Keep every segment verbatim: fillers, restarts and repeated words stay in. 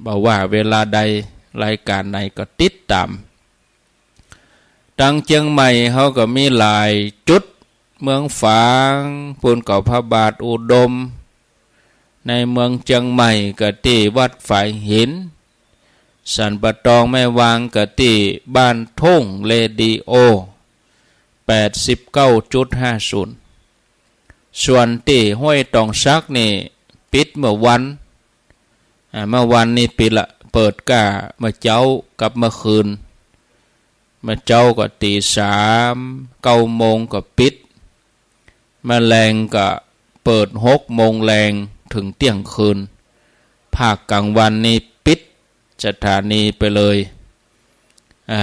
บ่ว่าเวลาใด รายก๋านไหนก็ติดต๋าม ตังเจียงใหม่เฮาก็มีหลายจุด เมืองฝางปู้นก็พระบาทอุดม ในเมืองเจียงใหม่ก็ตี้วัดฝายหิน สันป่าตองแม่วางก็ตี้บ้านทุ่งเรดิโอ แปดสิบเก้าจุดห้าศูนย์ ส่วนตี้ห้วยตองสักนี่ปิดเมื่อวัน อ่า เมื่อวันนี้ปิดละ เปิดก้าเมื่อเจ๊ากับเมื่อคืน เมื่อเจ๊าก็ตี๋สาม เก้าโมงก็ปิด เมื่อแลงก็เปิดหกโมงแลงเถิงเตี้ยงคืน ภาคก๋างวันนี่ปิดสถานีไปเลย อ่า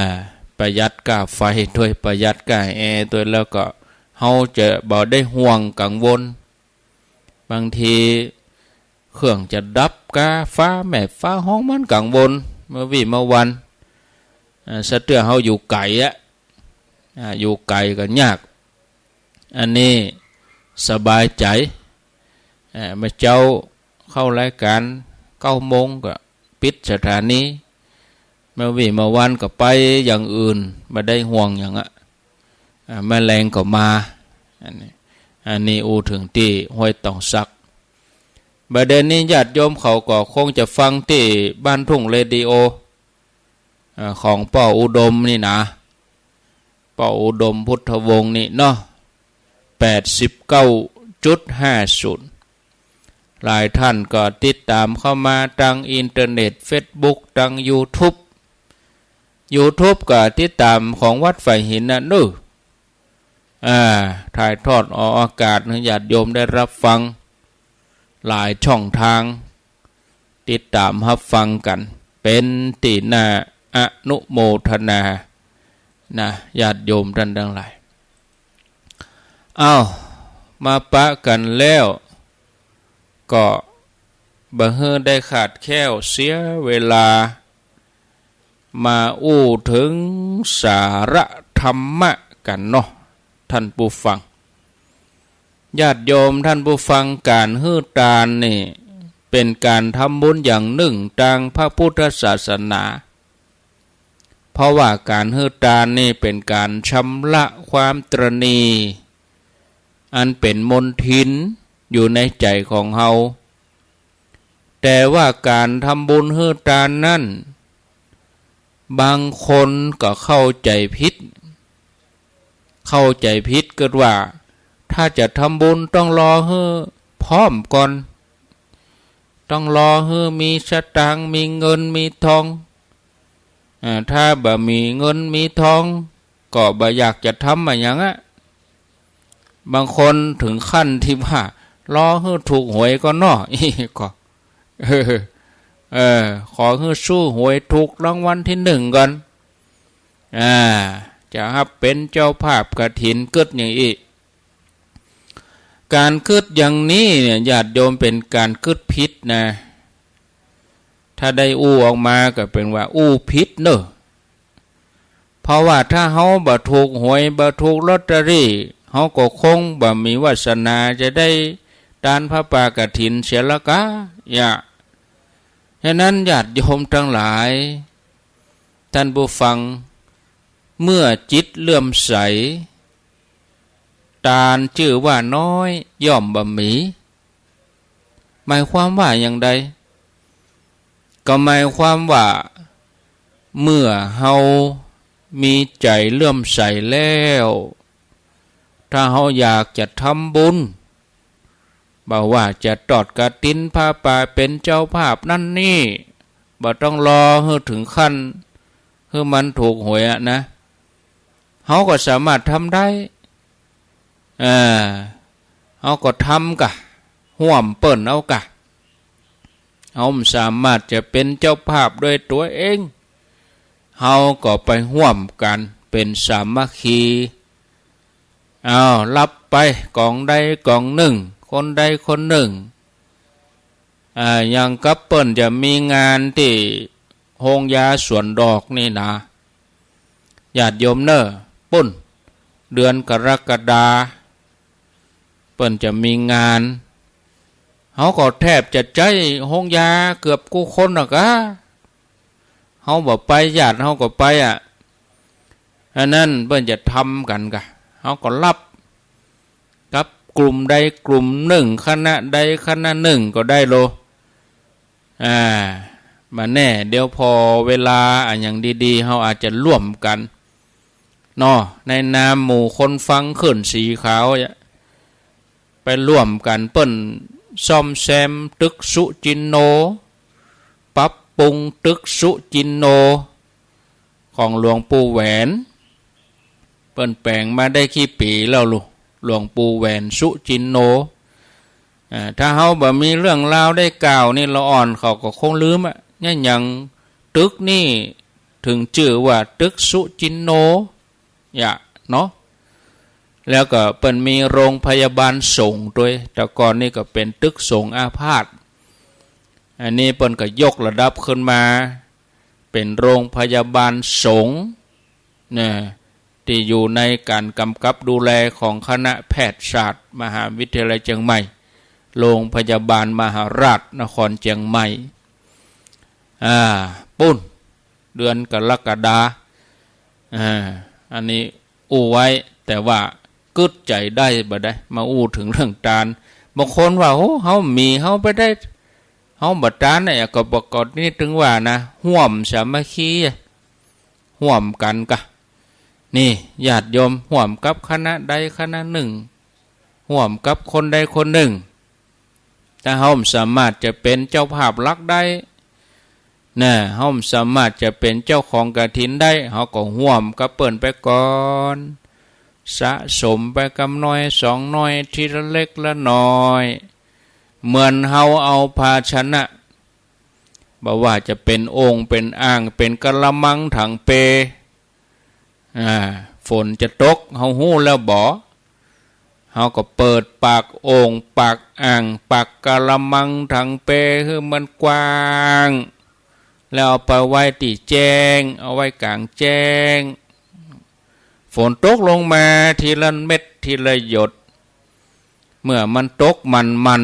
ประหยัดก้าไฟตวย ประหยัดก้าแอร์ตวย แล้วก็เฮาจะบ่ได้ห่วงกังวล บางทีเครื่องจะดับก้า ฟ้าแมบฟ้าฮ้อง มันกังวล เมื่อวี้เมื่อวัน อ่า สะเตื้อเฮาอยู่ไก๋อะ อ่า อยู่ไก๋ก็ยาก อันนี้สบายใจ๋ อ่า เมื่อเจ๊าเข้ารายก๋านเก้าโมงก็ปิดสถานี เมื่อวี้เมื่อวันก็ไปอย่างอื่น บ่ได้ห่วงหยังอะ อ่า เมื่อแลงก็มา อันนี้ อันนี้อู้เถิงตี้ห้วยตองสัก บ่าเดี่ยวนี้ญาติโยมเขาก็คงจะฟังตี้บ้านทุ่งเรดิโอ อ่า ของป้ออุดมนี่นะ ป้ออุดมพุทธวงศ์นี่เนาะ แปดสิบเก้าจุดห้าศูนย์ หลายท่านก็ติดต๋ามเข้ามาตางอินเทอร์เน็ต เฟซบุ๊ก ตางยูทูบ ยูทูบก็ติดต๋ามของวัดฝายหินน่ะเนาะ อ่า ถ่ายทอดออกอากาศหื้อญาติโยมได้ฮับฟัง หลายช่องตาง ติดต๋ามฮับฟังกั๋น เป๋นตี้น่าอนุโมทนา นะ ญาติโยมต้านตังหลาย เอ้า มาปะกั๋นแล้ว ก็บ่หื้อได้ขาดแคล้วเสียเวลา มาอู้เถิงสาระธรรมะกั๋นเนาะ ต้านผู้ฟัง ญาติโยมต้านผู้ฟัง ก๋านหื้อตานนี่เป๋นก๋านทำบุญอย่างนึ่งตางพระพุทธศาสนา เพราะว่าก๋านหื้อตานนี่เป๋นก๋านชำระความตระหนี่ อันเป๋นมลทินอยู่ในใจ๋ของเฮา แต่ว่าก๋านทำบุญหื้อตานนั้น บางคนก็เข้าใจ๋ผิด เข้าใจ๋ผิด กึ๊ดว่าถ้าจะทำบุญต้องรอหื้อพร้อมก่อน ต้องรอหื้อมีสตางค์ มีเงินมีทอง อ่า ถ้าบ่มีเงินมีทอง ก็บ่อยากจะทำอะหยังอะ บางคนเถิงขั้นตี้ว่า รอหื้อถูกหวยก่อนเนาะ อี้ ก็ เออ เออ ขอหื้อซื้อหวยถูกรางวัลตี้นึ่งก่อน อ่า จะฮับเป๋นเจ้าภาพกฐิน กึ๊ดอย่างอี้ ก๋านกึ๊ดอย่างนี้เนี่ย ญาติโยม เป๋นก๋านกึ๊ดผิดนะ ถ้าได้อู้ออกมาก็เป๋นว่าอู้ผิดเนาะ เพราะว่าถ้าเฮาบ่ถูกหวย บ่ถูกลอตเตอรี่ เฮาก็คงบ่มีวาสนาจะได้ตานผ้าป่ากฐินเสียละก้า อย่า ฉะนั้นญาติโยมตังหลาย ต้านผู้ฟัง เมื่อจิตเลื่อมใส ตานจื้อว่าน้อยย่อมบ่มี หมายความว่าอย่างใด ก็หมายความว่า เมื่อเฮามีใจ๋เลื่อมใสแล้ว ถ้าเฮาอยากจะทำบุญ บ่ว่าจะตอดกฐิน ผ้าป่า เป๋นเจ้าภาพนั้นนี่ บ่ต้องรอหื้อเถิงขั้นหื้อมันถูกหวยอะนะ เฮาก็สามารถทำได้ อ่า เฮาก็ทำกะ ฮ่วมเปิ้นเอากะ เฮาบ่สามารถจะเป๋นเจ้าภาพด้วยตั๋วเอง เฮาก็ไปฮ่วมกั๋น เป๋นสามัคคี อ้าว ฮับไปก๋องใดก๋องนึ่ง คนใดคนนึ่ง อ่า อย่างกับเปิ้นจะมีงานตี้โฮงยาสวนดอกนี่นะ ญาติโยมเน่อ ปู้น เดือนกรกฎา เปิ้นจะมีงาน เฮาก็แทบจะใจ๊โฮงยาเกือบกู้คนน่ะกา เฮาบ่ไป ญาติเฮาก็ไปอะ อันนั้นเปิ้นจะทำกั๋นกา เฮาก็ฮับกับกลุ่มใดกลุ่มนึ่ง คณะใดคณะนึ่งก็ได้โล อ่า บ่าแน่ เดี๋ยวผ่อเวลาอะหยังดีๆ เฮาอาจจะร่วมกั๋นเนาะ ในนามหมู่คนฟังคลื่นสีขาว ไปร่วมกั๋นเปิ้นซ่อมแซมตึกสุจินโน ปรับปรุงตึกสุจินโน ของหลวงปู่แหวน เปิ้นแป๋งมาได้กี่ปี๋แล้วลูก หลวงปู่แหวนสุจินโน อ่า ถ้าเฮาบ่มีเรื่องราวได้กล่าวนี่ ละอ่อนเขาก็คงลืมอะ เนี่ย อย่างตึกนี่เถิงจื้อว่าตึกสุจินโน ยะเนาะ แล้วก็เปิ้นมีโรงพยาบาลสงฆ์ตวย แต่ก่อนนี่ก็เป๋นตึกสงฆ์อาพาธ อันนี้เปิ้นก็ยกระดับขึ้นมาเป๋นโรงพยาบาลสงฆ์นะ ตี้อยู่ในก๋านก๋ำกับดูแลของคณะแพทยศาสตร์มหาวิทยาลัยเจียงใหม่ โรงพยาบาลมหาราชนครเจียงใหม่ อ่า ปู๊น เดือนกรกฎา อ่า อันนี้อู้ไว้ แต่ว่ากึ๊ดใจ๋ได้บ่ได้ มาอู้เถิงเรื่องตาน บางคนว่า โอ้ เฮามี เฮาไปได้ เฮาบ่ตานเนี่ย ก็ประกอบนี่เถิงว่านะ ฮ่วมสามัคคี ฮ่วมกั๋นกา นี่ ญาติโยม ฮ่วมกับคณะใดคณะนึ่ง ฮ่วมกับคนใดคนนึ่ง ถ้าเฮาบ่สามารถจะเป๋นเจ้าภาพหลักได้ นะ เฮาบ่สามารถจะเป๋นเจ้าของกฐินได้ เฮาก็ฮ่วมกับเปิ้นไปก่อน สะสมไปกำน้อยสองน้อย ทีละเล็กละน้อย เหมือนเฮาเอาภาชนะ บ่ว่าจะเป๋นโอ่ง เป๋นอ่าง เป๋นกะละมัง ถังเป อ่า ฝนจะตก เฮาฮู้แล้วบ่ เฮาก็เปิดปากโอ่ง ปากอ่าง ปากกะละมัง ถังเป หื้อมันกว้าง แล้วเอาไปไว้ตี้แจ้ง เอาไว้ก๋างแจ้ง ฝนตกลงมาทีละเม็ด ทีละหยด เมื่อมันตกหมั่น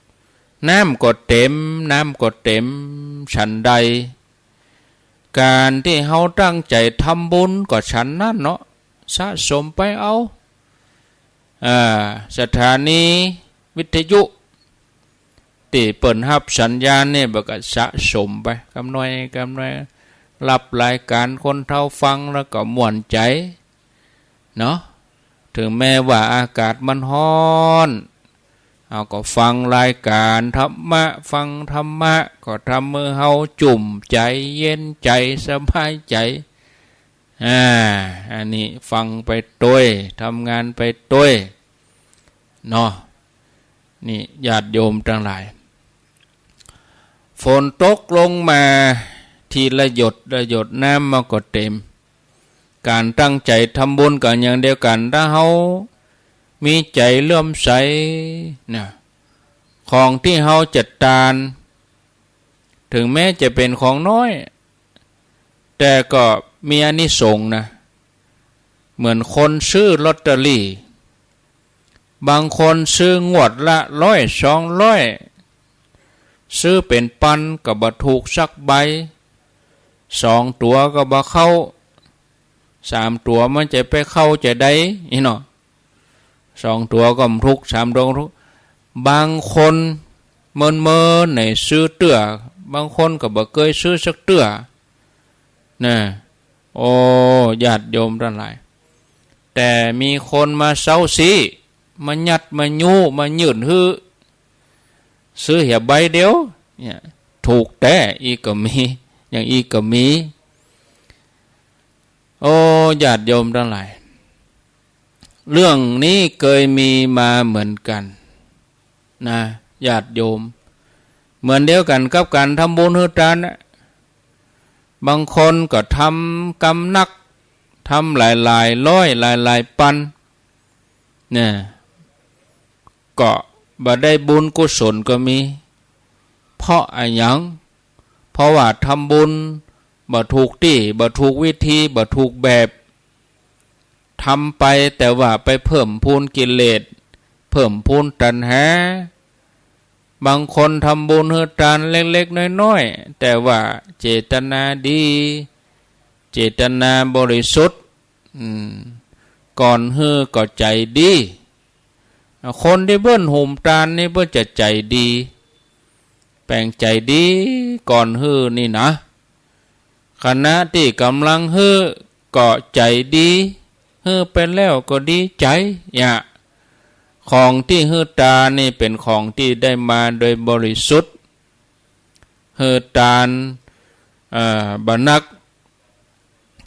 ๆ น้ำก็เต็ม น้ำก็เต็ม ฉันใด ก๋านตี้เฮาตั้งใจ๋ทำบุญก็ฉันนั้นเนาะ สะสมไปเอา อ่า สถานีวิทยุ ตี้เปิ้นฮับสัญญาณนี่ บ่าก็สะสมไป กำน้อยกำน้อย ฮับรายก๋านคนเฒ่าฟังแล้วก็ม่วนใจ๋ เนาะ เถิงแม้ว่าอากาศมันฮ้อน เฮาก็ฟังรายก๋านธรรมะ ฟังธรรมะก็ทำหื้อเฮาจุ่มใจ๋ เย็นใจ๋ สบายใจ๋ อ่า อันนี้ฟังไปตวย ทำงานไปตวย เนาะ นี่ญาติโยมตังหลาย ฝนตกลงมาทีละหยดละหยด น้ำมันก็เต็ม ก๋านตั้งใจ๋ทำบุญก็อย่างเดียวกั๋น ถ้าเฮามีใจ๋เลื่อมใสนะ ของตี้เฮาจะตาน เถิงแม้จะเป๋นของน้อย แต่ก็มีอานิสงส์นะ เหมือนคนซื้อลอตเตอรี่ บางคนซื้องวดละร้อยสองร้อย ซื้อเป๋นปันก็บ่ถูกสักใบ สองตั๋วก็บ่เข้า สามตั๋วมันจะไปเข้าจะใดอี้เนาะ สองตั๋วก็บ่ถูก สามตั๋วก็ถูก บางคนเมินๆ ไหนซื้อเตื้อ บางคนก็บ่เกยซื้อสักเตื้อ นะ โอ้ ญาติโยมตังหลาย แต่มีคนมาเซ้าซี้ มายัด มายู้ มายื่นหื้อ ซื้อเหียใบเดียว เนี่ย ถูกแต๊อี้ก็มี อย่างอี้ก็มี โอ้ ญาติโยมตังหลาย เรื่องนี้เกยมีมาเหมือนกั๋นนะ ญาติโยม เหมือนเดียวกั๋นกับก๋านทำบุญหื้อตานนะ บางคนก็ทำกำนัก ทำหลายๆ ร้อย หลายๆ ปัน เนี่ย ก็บ่ได้บุญกุศลก็มี เพราะอะหยัง เพราะว่าทำบุญบ่ถูกตี้ บ่ถูกวิธี บ่ถูกแบบ ทำไปแต่ว่าไปเพิ่มพูนกิเลส เพิ่มพูนตัณหา บางคนทำบุญหื้อตานเล็กๆ น้อยๆ แต่ว่าเจตนาดี เจตนาบริสุทธิ์ อืม ก่อนหื้อก็ใจ๋ดี คนตี้เปิ้นหุมตานนี่เปิ้นจะใจ๋ดี แป๋งใจ๋ดีก่อนหื้อนี่นะ ขณะตี้ก่ำลังหื้อก็ใจ๋ดี หื้อไปแล้วก็ดีใจ๋ เนี่ย ของตี้หื้อตานนี่เป๋นของตี้ได้มาโดยบริสุทธิ์ หื้อตาน เอ่อ บ่นัก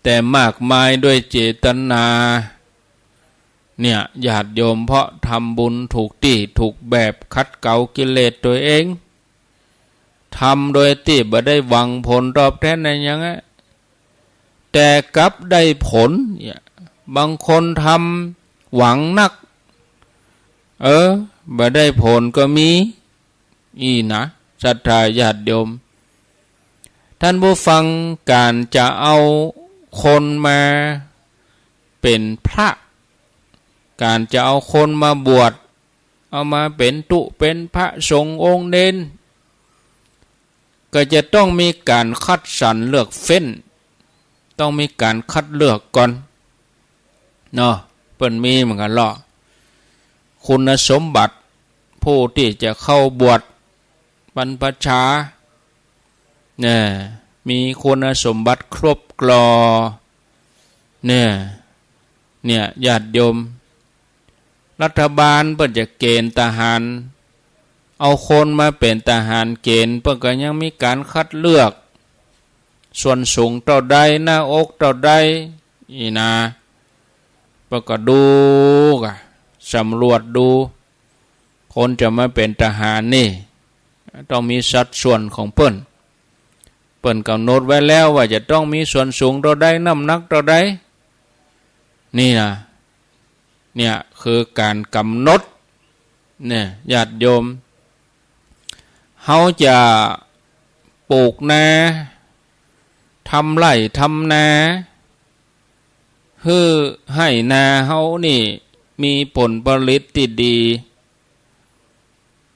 แต่มากมายด้วยเจตนา เนี่ย ญาติโยม เพราะทำบุญถูกตี้ถูกแบบ ขัดเกลากิเลสตัวเอง ทำโดยตี้บ่ได้หวังผลตอบแทนอะหยังอะ แต่กลับได้ผล เนี่ย บางคนทำหวังนัก เออ บ่ได้ผลก็มี อี้นะ ศรัทธาญาติโยม ท่านผู้ฟัง ก๋านจะเอาคนมาเป๋นพระ ก๋านจะเอาคนมาบวช เอามาเป๋นตุ๊เป๋นพระสงฆ์องค์เณร ก็จะต้องมีก๋านคัดสรรเลือกเฟ้น ต้องมีก๋านคัดเลือกก่อน เนาะ เปิ้นมีเหมือนกั๋นเลาะ คุณสมบัติผู้ตี้จะเข้าบวชบรรพชา เนี่ย มีคุณสมบัติครบคล่อง เนี่ย เนี่ย ญาติโยม รัฐบาลเปิ้นจะเกณฑ์ทหาร เอาคนมาเป๋นทหารเกณฑ์ เปิ้นก็ยังมีก๋านคัดเลือก ส้นสูงเต้าใด หน้าอกเต้าใด อี้นะ เปิ้นก็ดูก่ะ สำรวจดู คนจะมาเป๋นทหารนี่ ต้องมีสัดส่วนของเปิ้น เปิ้นก๋ำหนดไว้แล้วว่าจะต้องมีส้นสูงเต้าใด น้ำหนักเต้าใด นี่นะ เนี่ย คือก๋านก๋ำหนด เนี่ย ญาติโยม เฮาจะปลูกนา ทำไร่ทำนา หื้อไฮ่นาเฮานี่มีผลผลิตตี้ดี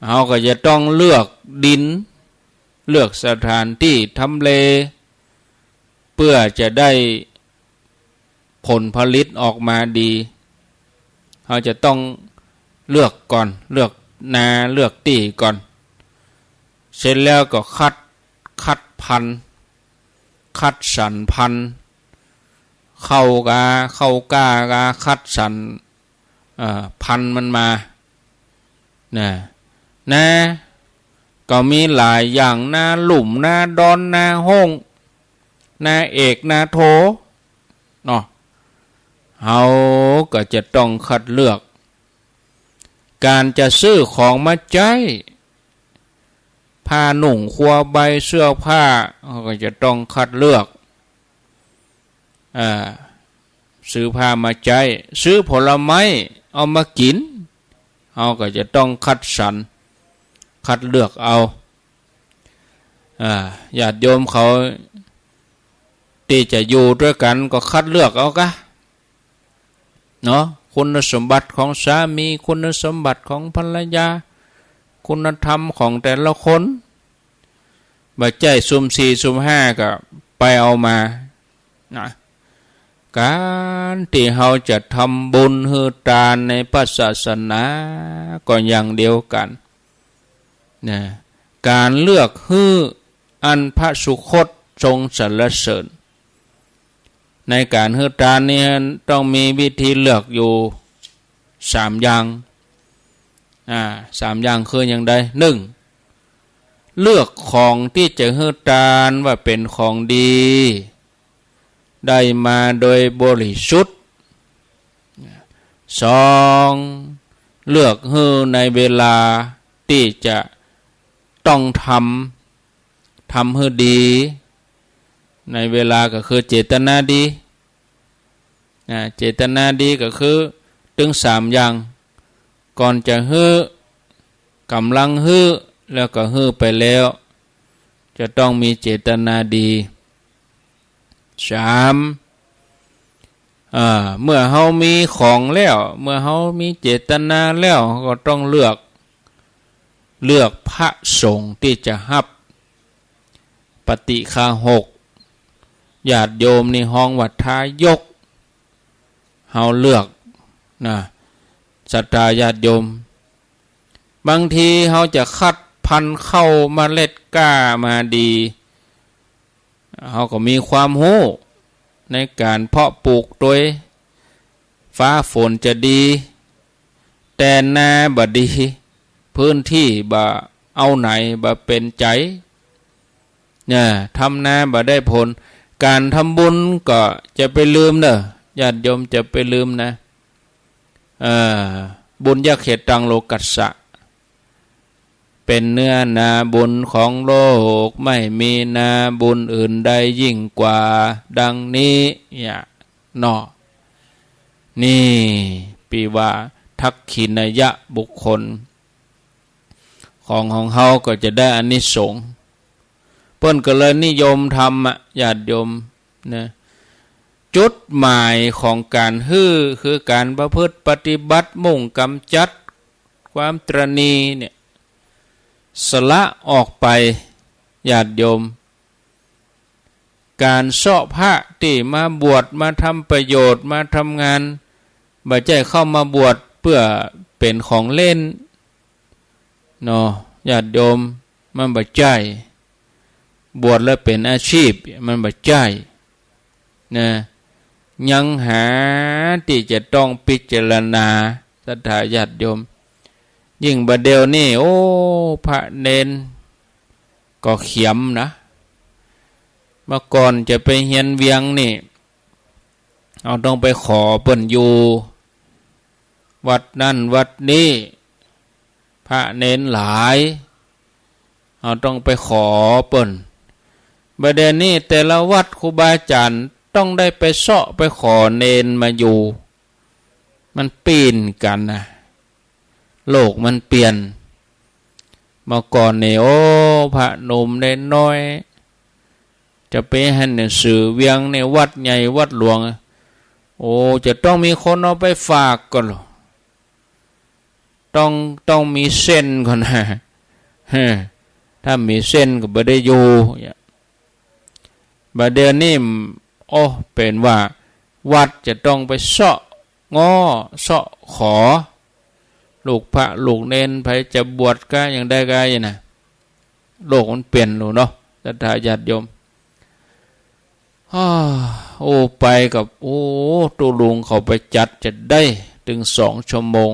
เฮาก็จะต้องเลือกดิน เลือกสถานตี้ทำเล เปื้อจะได้ผลผลิตออกมาดี เฮาจะต้องเลือกก่อน เลือกนา เลือกตี้ก่อน เสร็จแล้วก็คัด คัดพันธุ์ คัดสรรพันธุ์ เข้ากา เข้ากล้ากา คัดสรร เอ่อ พันธุ์มันมา นะ นา ก็มีหลายอย่าง นาลุ่ม นาดอน นาโฮ่ง นาเอก นาโท เนาะ เฮาก็จะต้องคัดเลือก ก๋านจะซื้อของมาใจ๊ ผ้านุ่ง ครัวใบ เสื้อผ้า เฮาก็จะต้องคัดเลือก อ่า ซื้อผ้ามาใจ๊ ซื้อผลไม้เอามากิ๋น เฮาก็จะต้องคัดสรร คัดเลือกเอา อ่า ญาติโยมเขาตี้จะอยู่ตวยกั๋นก็คัดเลือกเอากา เนาะ คุณสมบัติของสามี คุณสมบัติของภรรยา คุณธรรมของแต่ละคน บ่ใจ้ซุ่มสี่ซุ่มห้าก็ไปเอามา นะ ก๋านตี้เฮาจะทำบุญหื้อตานในพระศาสนาก็อย่างเดียวกั๋น นะ ก๋านเลือกหื้ออันพระสุคตทรงสรรเสริญ ในก๋านหื้อตานนี่ต้องมีวิธีเลือกอยู่สามอย่าง อ่า สามอย่างคืออย่างใด นึ่ง เลือกของตี้จะหื้อตานว่าเป๋นของดี ได้มาโดยบริสุทธิ์ สอง เลือกหื้อในเวลาตี้จะต้องทำ ทำหื้อดี ในเวลาก็คือเจตนาดี นะ เจตนาดีก็คือตึงสามอย่าง ก่อนจะหื้อ ก๋ำลังหื้อ แล้วก็หื้อไปแล้ว จะต้องมีเจตนาดี สาม อ่า เมื่อเฮามีของแล้ว เมื่อเฮามีเจตนาแล้ว ก็ต้องเลือก เลือกพระสงฆ์ตี้จะฮับปาฏิฆาหก ญาติโยมนี่ฮ้องว่าทายก เฮาเลือกนะ ศรัทธาญาติโยม บางทีเฮาจะคัดพันธุ์ข้าวเมล็ดกล้ามาดี เฮาก็มีความฮู้ในก๋านเพาะปลูกตวย ฟ้าฝนจะดี แต่นาบ่ดี พื้นตี้บ่เอาไหน บ่เป๋นใจ๋ เนี่ย ทำนาบ่ได้ผล ก๋านทำบุญก็จะไปลืมเน่อ ญาติโยมจะไปลืมนะ เอ่อ บุญญเขตังโลกัสสะ เป๋นเนื้อนาบุญของโลก ไม่มีนาบุญอื่นใดยิ่งกว่าดังนี้ เนี่ยเนาะ นี่ ปี้ว่าทักขิณายะบุคคล ของของเฮาก็จะได้อานิสงส์ เปิ้นก็เลยนิยมทำอะ ญาติโยมนะ จุดหมายของก๋านหื้อ คือก๋านประพฤติปฏิบัติ มุ่งกำจัดความตระหนี่เนี่ย สละออกไป ญาติโยม ก๋านเซาะพระตี้มาบวช มาทำประโยชน์ มาทำงาน บ่ใจ้เข้ามาบวชเปื้อเป๋นของเล่นเนาะ ญาติโยม มันบ่ใจ้ บวชแล้วเป๋นอาชีพ มันบ่ใจ้นะ ยังหาตี้จะต้องพิจารณา ศรัทธาญาติโยม ยิ่งบ่าเดี่ยวนี้ โอ้ พระเณรก็เขียมนะ เมื่อก่อนจะไปเฮียนเวียงนี่ เฮาต้องไปขอเปิ้นอยู่ วัดนั้นวัดนี้ พระเณรหลาย เฮาต้องไปขอเปิ้น บ่าเดี่ยวนี้แต่ละวัดครูบาอาจ๋ารย์ต้องได้ไปเซาะไปขอเณรมาอยู่ มันปี้นกั๋นนะ โลกมันเปลี่ยน เมื่อก่อนนี่ โอ้ พระหนุ่มน้อยๆ จะไปหันหนังสือเวียงในวัดใหญ่วัดหลวง โอ้ จะต้องมีคนเอาไปฝากก่อนเหรอ ต้อง ต้องมีเส้นก่อนนะ ถ้ามีเส้นก็บ่ได้อยู่ บ่าเดี่ยวนี้ โอ้ เป๋นว่าวัดจะต้องไปเซาะง้อเซาะขอ ลูกพระลูกเณร ใผจะบวชกาอย่างใดกาอย่างนะ โลกมันเปลี่ยนแล้วเนาะ ศรัทธาญาติโยม อ้า โอ้ ไปกับ โอ้ ตุ๊ลุงเขาไปจัดจะได้เถิงสองชั่วโมง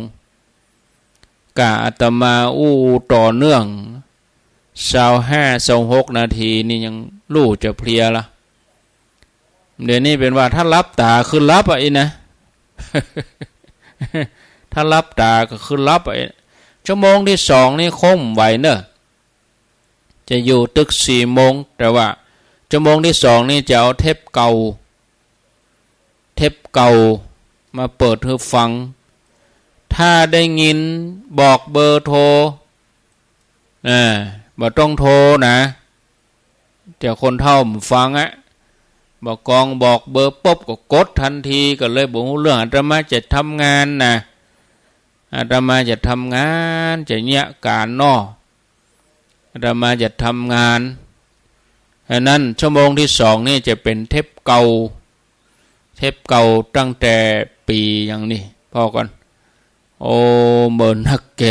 ก้าอาตมาอู้ต่อเนื่อง ซาวห้า ซาวหกนาทีนี่ยังอู้จะเพลียละ เดี๋ยวนี้เป๋นว่าถ้าหลับต๋าคือหลับอะอี้นะ ถ้าหลับต๋าก็คือหลับอะอี้ ชั่วโมงตี้สองนี่คงบ่ไหวเน่อ จะอยู่ตึกสี่โมง แต่ว่าชั่วโมงตี้สองนี่จะเอาเทปเก่า เทปเก่ามาเปิดหื้อฟัง ถ้าได้ยินบอกเบอร์โทร อ่า บ่ต้องโทรนะ เดี๋ยวคนเฒ่าบ่ฟังอะ บ่ากองบอกเบอร์ปุ๊บก็กดตันที ก็เลยบ่ฮู้เรื่อง อาตมาจะทำงานนะ อาตมาจะทำงาน จะเยียะก๋านเนาะ อาตมาจะทำงาน ฉะนั้นชั่วโมงตี้สองนี่จะเป๋นเทปเก่า เทปเก่าตั้งแต่ปี๋หยังนี่ ผ่อก่อน โอ้ เมินนักแก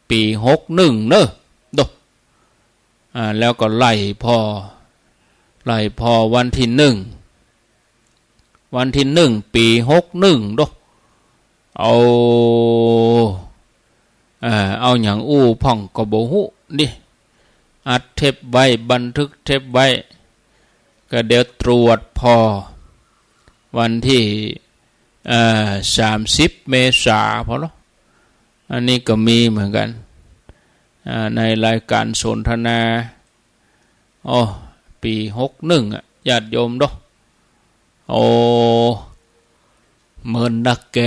ปี๋หกหนึ่งเน่อ โด อ่า แล้วก็ไล่ผ่อ ไล่ผ่อวันตี้หนึ่ง วันตี้หนึ่ง ปี๋หกหนึ่ง โด เอา เอ่อ เอาหยังอู้พ่องก็บ่ฮู้นี่ อัดเทปไว้ บันทึกเทปไว้ ก็เดี๋ยวตรวจผ่อวันตี้ เอ่อ สามสิบ เมษาผ่อเนาะ อันนี้ก็มีเหมือนกั๋น อ่า ในรายก๋านสนทนา โอ้ ปี๋หกหนึ่งอะ ญาติโยมเนาะ โอ้ เมินนักแก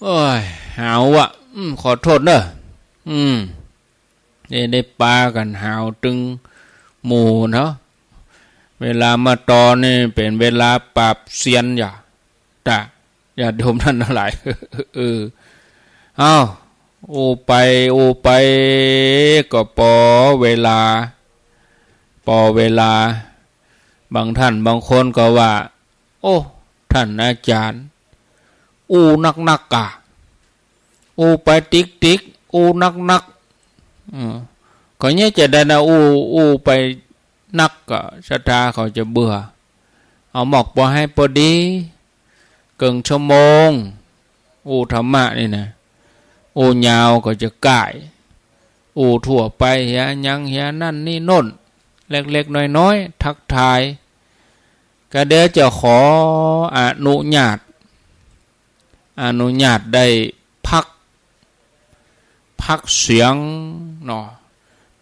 โอ้ย หาวอะ อืม ขอโต้ษเน่อ อืม นี่ได้ปากั๋นหาวตึงหมู่เนาะ เวลามาตอนนี่เป๋นเวลาปราบเซียนอย่า ตะ ญาติโยมต้านตังหลาย เออ เอ้า อู้ไปอู้ไป ก็ปอเวลา ปอเวลา บางท่านบางคนก็ว่า โอ้ ท่านอาจ๋ารย์ อู้นักๆ ก่ะ อู้ไปติ๊กๆ อู้นักๆ อืม ก็เนี่ยจะได้นะ อู้ อู้ไปนักก็ศรัทธาเขาจะเบื่อ เอาหมอกปอหื้อปอดี เกิ่งชั่วโมง อู้ธรรมะนี่นะ อู้ยาวก็จะก้าย อู้ทั่วไปเหีย ยังเหีย นั่นนี่โน่น เล็กๆ น้อยๆ ทักทาย ก็เดี๋ยวจะขออนุญาต อนุญาตได้พัก พักเสียงเนาะ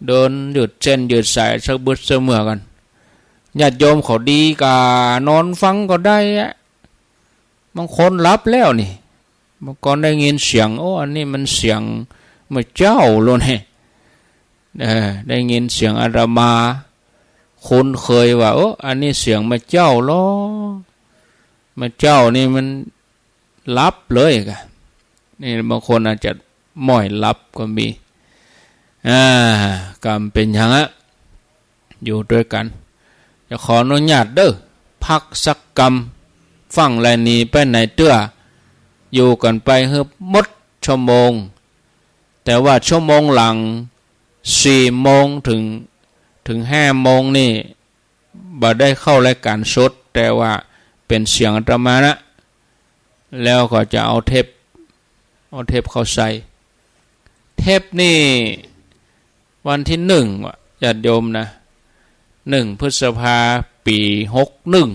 เดินยืดเส้นยืดสายสักบึดเสมอกั๋น ญาติโยมเขาดีก่านอนฟังก็ได้อะ บางคนหลับแล้วนี่ บางคนได้ยินเสียง โอ้ อันนี้มันเสียงแม่เจ้าโลดนี่ เออ ได้ยินเสียงอาตมา คุ้นเคยว่า โอ้ อันนี้เสียงแม่เจ้าลอ แม่เจ้านี่มันหลับเลยก่ะ นี่บางคนอาจจะม้อยหลับก็มี อ่า กำเป๋นอย่างอะ อยู่ตวยกั๋น จะขออนุญาตเด้อ พักสักกำ ฟั่งแลหนีไปไหนเตื้อ อยู่กั๋นไปหื้อหมดชั่วโมง แต่ว่าชั่วโมงหลัง สี่โมงเถิง เถิงห้าโมงนี่ บ่ได้เข้ารายก๋านสด แต่ว่าเป๋นเสียงอาตมานะ แล้วก็จะเอาเทป เอาเทปเข้าใส่ เทปนี่วันตี้หนึ่งว่ะ ญาติโยมนะ หนึ่งพฤษภา ปี๋หกหนึ่ง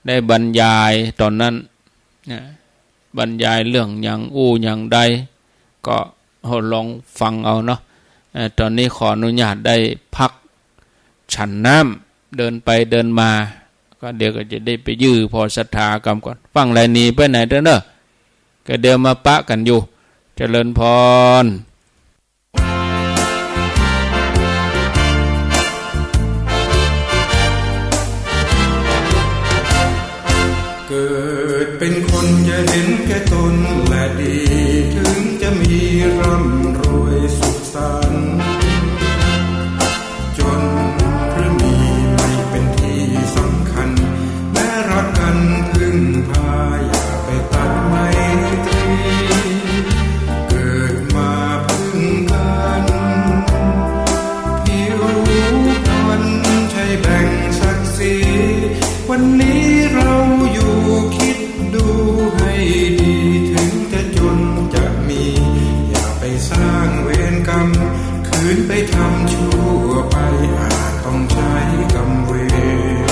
ได้บรรยายต๋อนนั้นนะ บรรยายเรื่องหยัง อู้หยังใด ก็ลองฟังเอาเนาะ เอ่อ ต๋อนนี้ขออนุญาตได้พักฉันน้ำ เดินไปเดินมา ก็เดี๋ยวก็จะได้ไปยื่อผ่อศรัทธากำก่อน ฟั่งแลหนีไปไหนเตื้อเน่อ ก็เดี๋ยวมาปะกั๋นอยู่ เจริญพร เกิดเป๋นคนอย่าเห็นแก่ตนแลดี เถิงจะมีร่ำรวยสุขสันต์ จ๋นหรือมีไม่เป๋นตี้สำคัญ แม้รักกั๋นผึ้งพาอย่าไปตัดไมตรี เกิดมาผึ้งกั๋น ผิวพรรณใช่แบ่งศักดิ์ศรี วันนี้เราอยู่คิดดูให้ดี เถิงจะจ๋นจะมี อย่าไปสร้างเวรกรรม คืนไปทำชั่วไป อาจต้องใช้กรรมเวร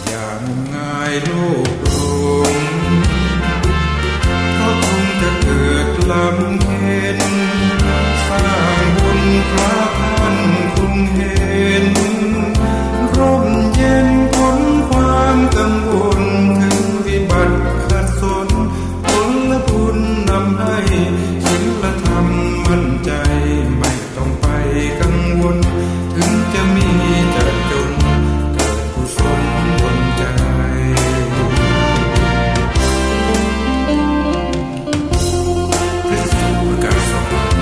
อย่างมงายโลกหลง เพราะคงจะเกิดลำเค็ญ สร้างบุญพระท่านคงเห็น ร่มเย็นพ้นความกังวล เถิงวิบัติขัดสน ผลบุญนำให้ศีลธรรมมั่นใจ ไม่ต้องไปกังวล เถิงจะมีจะจ๋น เกิดกุศลดลใจ พระสูตรประกาศสอน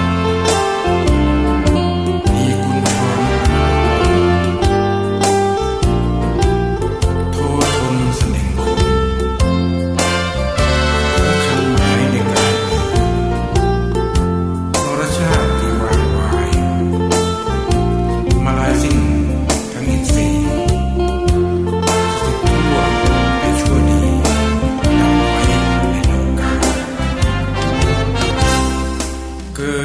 มีคุณธรรม โทษคนเสน่ห์คน สำคัญหมายในการ นรชาติที่วางไว้ มาลายสิ้นทั้งอินทรีย์ สถิตทั่วแต่ชั่วดี ดับไปในโลกา เกิ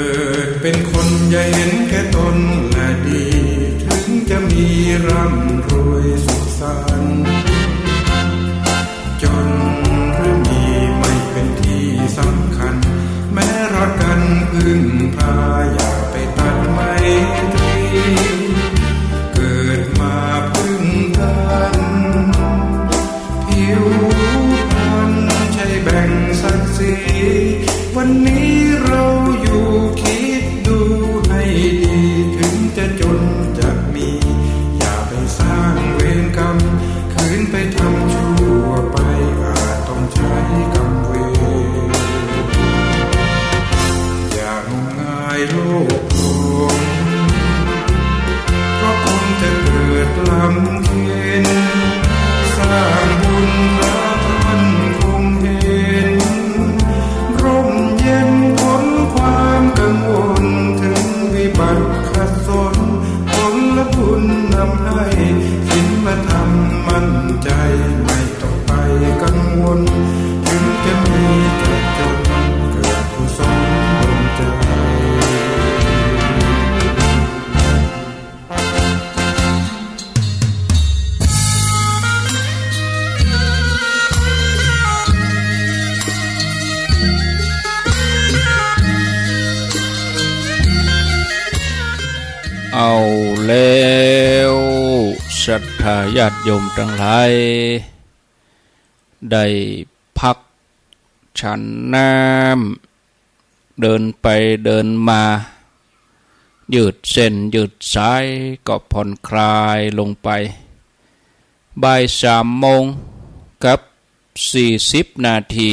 ดเป๋นคนอย่าเห็นแก่ตนแลดี เถิงจะมีร่ำรวยสุขสันต์ จ๋นหรือมีไม่เป๋นตี้สำคัญ แม้รักกั๋นผึ้งพาอย่าไปตัดไมตรี เกิดมาผึ้งกั๋น ผิวพรรณใช่แบ่งศักดิ์ศรี วันนี้เราอยู่คิดดูให้ดี เถิงจะจ๋นจะมี อย่าไปสร้างเวรกรรม คืนไปทำชั่วไป อาจต้องใช้กรรมเวร บำเพ็ญสร้างบุญพระท่านคงเห็น ร่มเย็นพ้นความกังวล ถึงวิบัติขัดสน ผลบุญนำให้ศีลธรรมมั่นใจ ไม่ต้องไปกังวล ถึงจะมีใจจน เกิดกุศลดลใจ เอาแล้ว ศรัทธาญาติโยมตังหลาย ได้พักฉันน้ำ เดินไปเดินมา ยืดเส้นยืดสายก็ผ่อนคลายลงไป บ่ายสามโมงกับสี่สิบนาที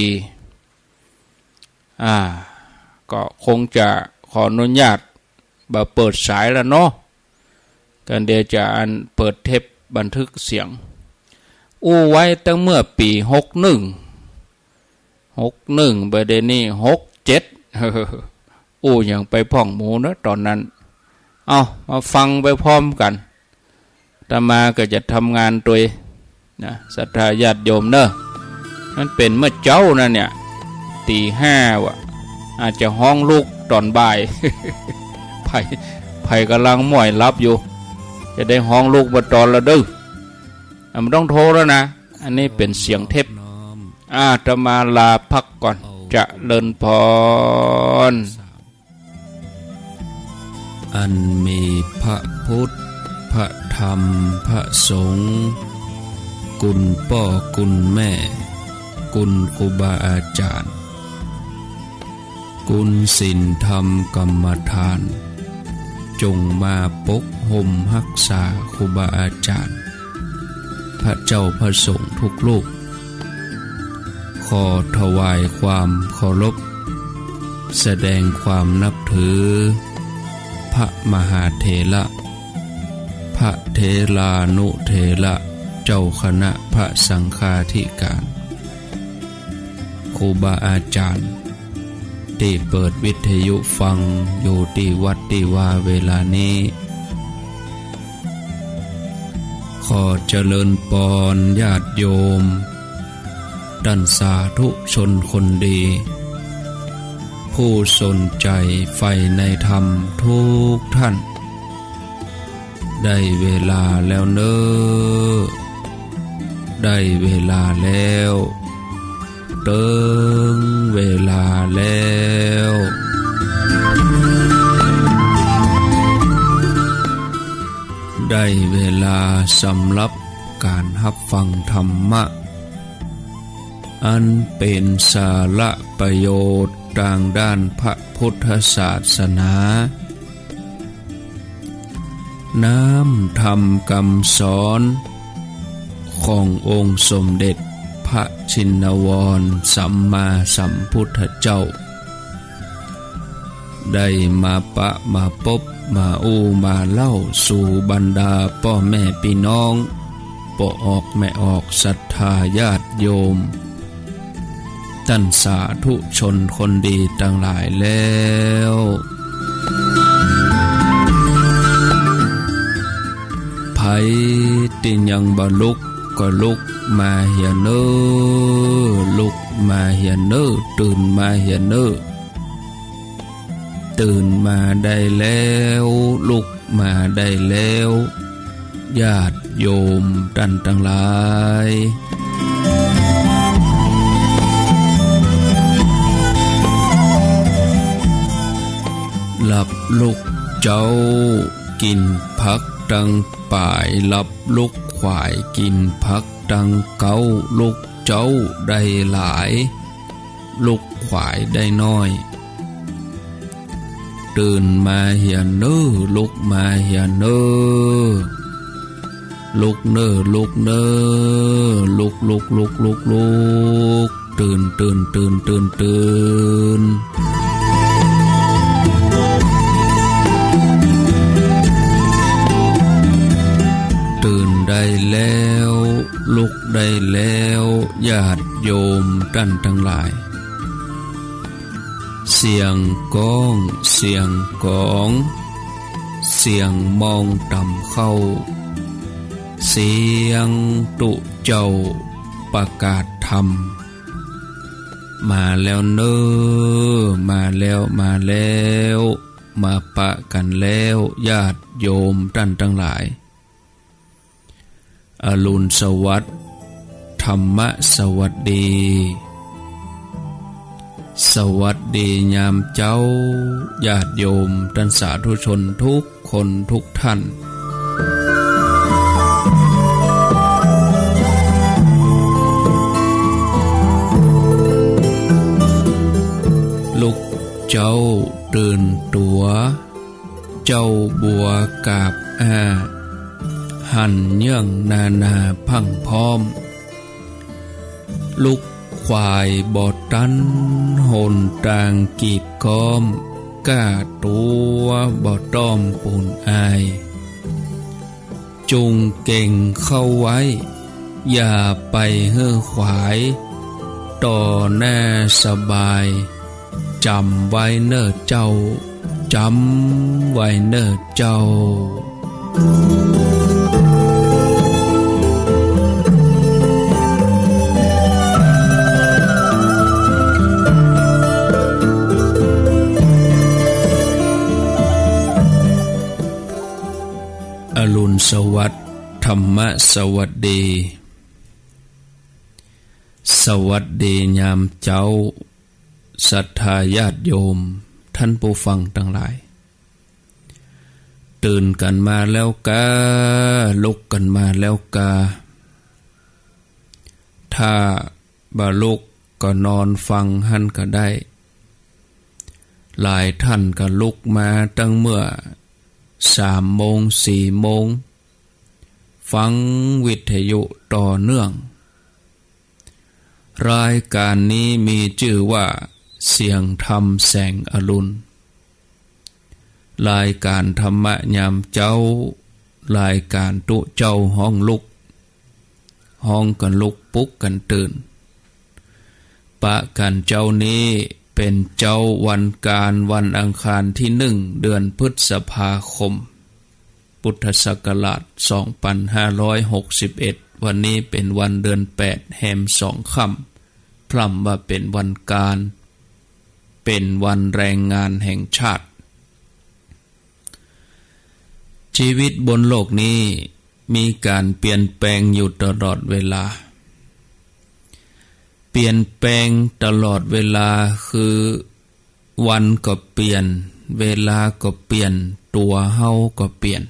อ่า ก็คงจะขออนุญาตบ่เปิดสายแล้วเนาะ กันเดี๋ยวจะอันเปิดเทปบันทึกเสียง อู้ไว้ตั้งเมื่อปี๋หกหนึ่ง หกหนึ่ง บ่าเดี๋ยวนี้หกเจ็ด อู้หยังไปพ่องหมู่เนาะต๋อนนั้น เอ้า มาฟังไปพร้อมกั๋น อาตมาก็จะทำงานตวยนะ ศรัทธาญาติโยมเนาะ มันเป๋นเมื่อเจ๊านั้นเนี่ย ตี๋ห้าว่ะ อาจจะฮ้องลุกต๋อนบ่าย ใผ ใผก่ำลังม้อยหลับอยู่ จะได้ฮ้องลุกมาต๋อนละเด้อ อ่ะ บ่ต้องโทรแล้วนะ อันนี้เป๋นเสียงเทป อาตมาลาพักก่อน เจริญพร อันมีพระพุทธ พระธรรม พระสงฆ์ คุณป้อคุณแม่ คุณครูบาอาจ๋ารย์ คุณศีลธรรมกรรมฐาน จงมาปกฮ่มฮักษาครูบาอาจ๋ารย์ พระเจ้าพระสงฆ์ทุกรูป ขอถวายความเคารพ แสดงความนับถือ พระมหาเถระ พระเถรานุเถระ เจ้าคณะพระสังฆาธิการ ครูบาอาจ๋ารย์ ตี้เปิดวิทยุฟังอยู่ตี้วัดตี้วาเวลานี้ ขอเจริญปอนญาติโยม ต้านสาธุชนคนดี ผู้สนใจ๋ใฝ่ในธรรมทุกท่าน ได้เวลาแล้วเน่อ ได้เวลาแล้ว เติงเวลาแล้ว ได้เวลาสำหรับก๋านฮับฟังธรรมะ อันเป๋นสาระประโยชน์ตางด้านพระพุทธศาสนา น้ำธรรมกำสอน ขององค์สมเด็จพระชินวรสัมมาสัมพุทธเจ้า ได้มาปะมาปบ มาอู้มาเล่าสู่บรรดาป้อแม่ปี้น้อง ป้อออกแม่ออกศรัทธาญาติโยม ต้านสาธุชนคนดีตังหลายแล้ว ใผตี้ยังบ่ลุกก็ลุกมาเหียเน่อ ลุกมาเหียเน่อ ตื่นมาเหียเน่อ ตื่นมาได้แล้ว ลุกมาได้แล้ว ญาติโยมต้านตังหลาย หลับลุกเจ๊า กิ๋นผักตังป๋าย หลับลุกขวาย กิ๋นผักตังเก๊า ลุกเจ๊าได้หลาย ลุกขวายได้น้อย ตื่นมาเหียเน่อ ลุกมาเหียเน่อ ลุกเน่อ ลุกเน่อ ลุก ลุก ลุก ลุก ลุก ตื่น ตื่น ตื่น ตื่น ตื่น แล้ว ลุกได้แล้ว ญาติโยมต้านตังหลาย เสียงก้อง เสียงก๋อง เสียงมองต่ำเข้า เสียงตุ๊เจ้าประกาศธรรม มาแล้วเน่อ มาแล้ว มาแล้ว มาปะกั๋นแล้ว ญาติโยมต้านตังหลาย อรุณสวัสดิ์ ธรรมะสวัสดี สวัสดียามเจ๊า ญาติโยมต้านสาธุชนทุกคนทุกท่าน ลุกเจ๊าตื่นตั๋ว เจ๊าบัวกาบอ้า หันเยื่องนานาพรั่งพร้อม ลุกขวายบ่ตัน หนตางกีบก้อม ก้าตั๋วบ่ต้อมปูนอาย จุ่งเก่งเข้าไว้ อย่าไปหื้อขวาย ต่อหน้าสบาย จ๋ำไว้เน่อเจ้า จ๋ำไว้เน่อเจ้า อรุณสวัสดิ์ ธรรมะสวัสดี สวัสดียามเจ๊า ศรัทธาญาติโยม ท่านผู้ฟังตังหลาย ตื่นกั๋นมาแล้วกา ลุกกั๋นมาแล้วกา ถ้าบ่ลุกก็นอนฟังหั้นก็ได้ หลายท่านก็ลุกมาตั้งเมื่อสามโมง สี่โมง ฟังวิทยุต่อเนื่อง รายการนี้มีจื้อว่า เสียงธรรมแสงอรุณ รายการธรรมะยามเจ๊า รายการตุ๊เจ้าฮ้องลุก ฮ้องกั๋นลุก ปลุกกั๋นตื่น ปะกั๋นเจ๊านี้เป๋นเจ๊าวันก๋าน วันอังคารตี้หนึ่ง เดือนพฤษภาคม พุทธศักราชสองปันห้าร้อยหกสิบเอ็ด วันนี้เป๋นวันเดือนแปด แฮมสองค่ำ พร่ำว่าเป๋นวันก๋าน เป๋นวันแรงงานแห่งชาติ ชีวิตบนโลกนี้มีก๋านเปลี่ยนแปลงอยู่ตลอดเวลา เปลี่ยนแปลงตลอดเวลา คือวันก็เปลี่ยน เวลาก็เปลี่ยน ตั๋วเฮาก็เปลี่ยน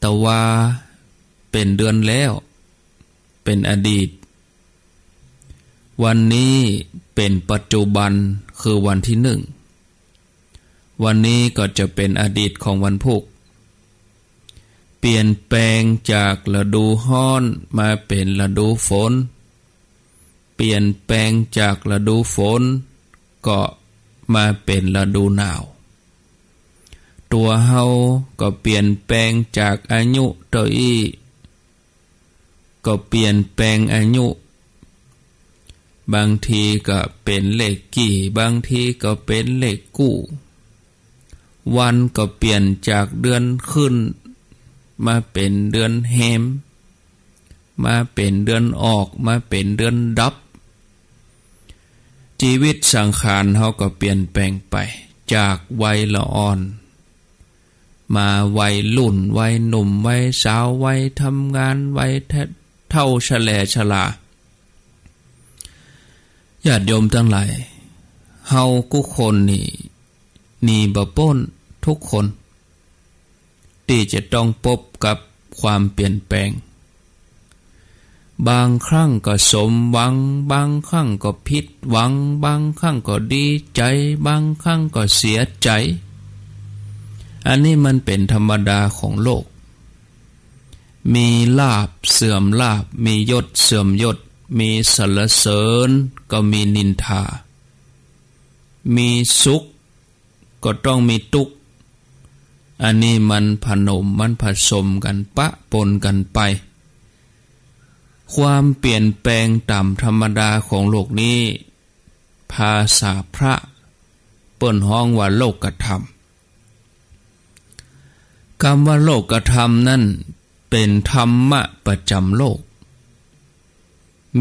ตะวาเป๋นเดือนแล้ว เป๋นอดีต วันนี้เป๋นปัจจุบัน คือวันตี้หนึ่ง วันนี้ก็จะเป๋นอดีตของวันพูก เปลี่ยนแปลงจากฤดูฮ้อนมาเป๋นฤดูฝน เปลี่ยนแปลงจากฤดูฝนก็มาเป๋นฤดูหนาว ตั๋วเฮาก็เปลี่ยนแปลงจากอายุเต้าอี้ ก็เปลี่ยนแปลงอายุ บางทีก็เป๋นเลขกี้ บางทีก็เป๋นเลขกู้ วันก็เปลี่ยนจากเดือนขึ้นมาเป๋นเดือนแฮม มาเป๋นเดือนออก มาเป๋นเดือนดับ ชีวิตสังขารเฮาก็เปลี่ยนแปลงไป จากวัยละอ่อน มาวัยรุ่น วัยหนุ่ม วัยสาว วัยทำงาน วัยเฒ่า แชรา ญาติโยมตังหลาย เฮากู้คนนี่ หนีบ่ป๊น ทุกคน ตี้จะต้องปบกับความเปลี่ยนแปลง บางครั้งก็สมหวัง บางครั้งก็ผิดหวัง บางครั้งก็ดีใจ๋ บางครั้งก็เสียใจ๋ อันนี้มันเป๋นธรรมดาของโลก มีลาภเสื่อมลาภ มียศเสื่อมยศ มีสรรเสริญก็มีนินทา มีสุขก็ต้องมีตุ๊กข์ อันนี้มันผนม มันผสมกั๋นปะปนกั๋นไป ความเปลี่ยนแปลงต๋ามธรรมดาของโลกนี้ ภาษาพระเปิ้นฮ้องว่าโลกธรรม กำว่าโลกธรรมนั้นเป๋นธรรมะประจ๋ำโลก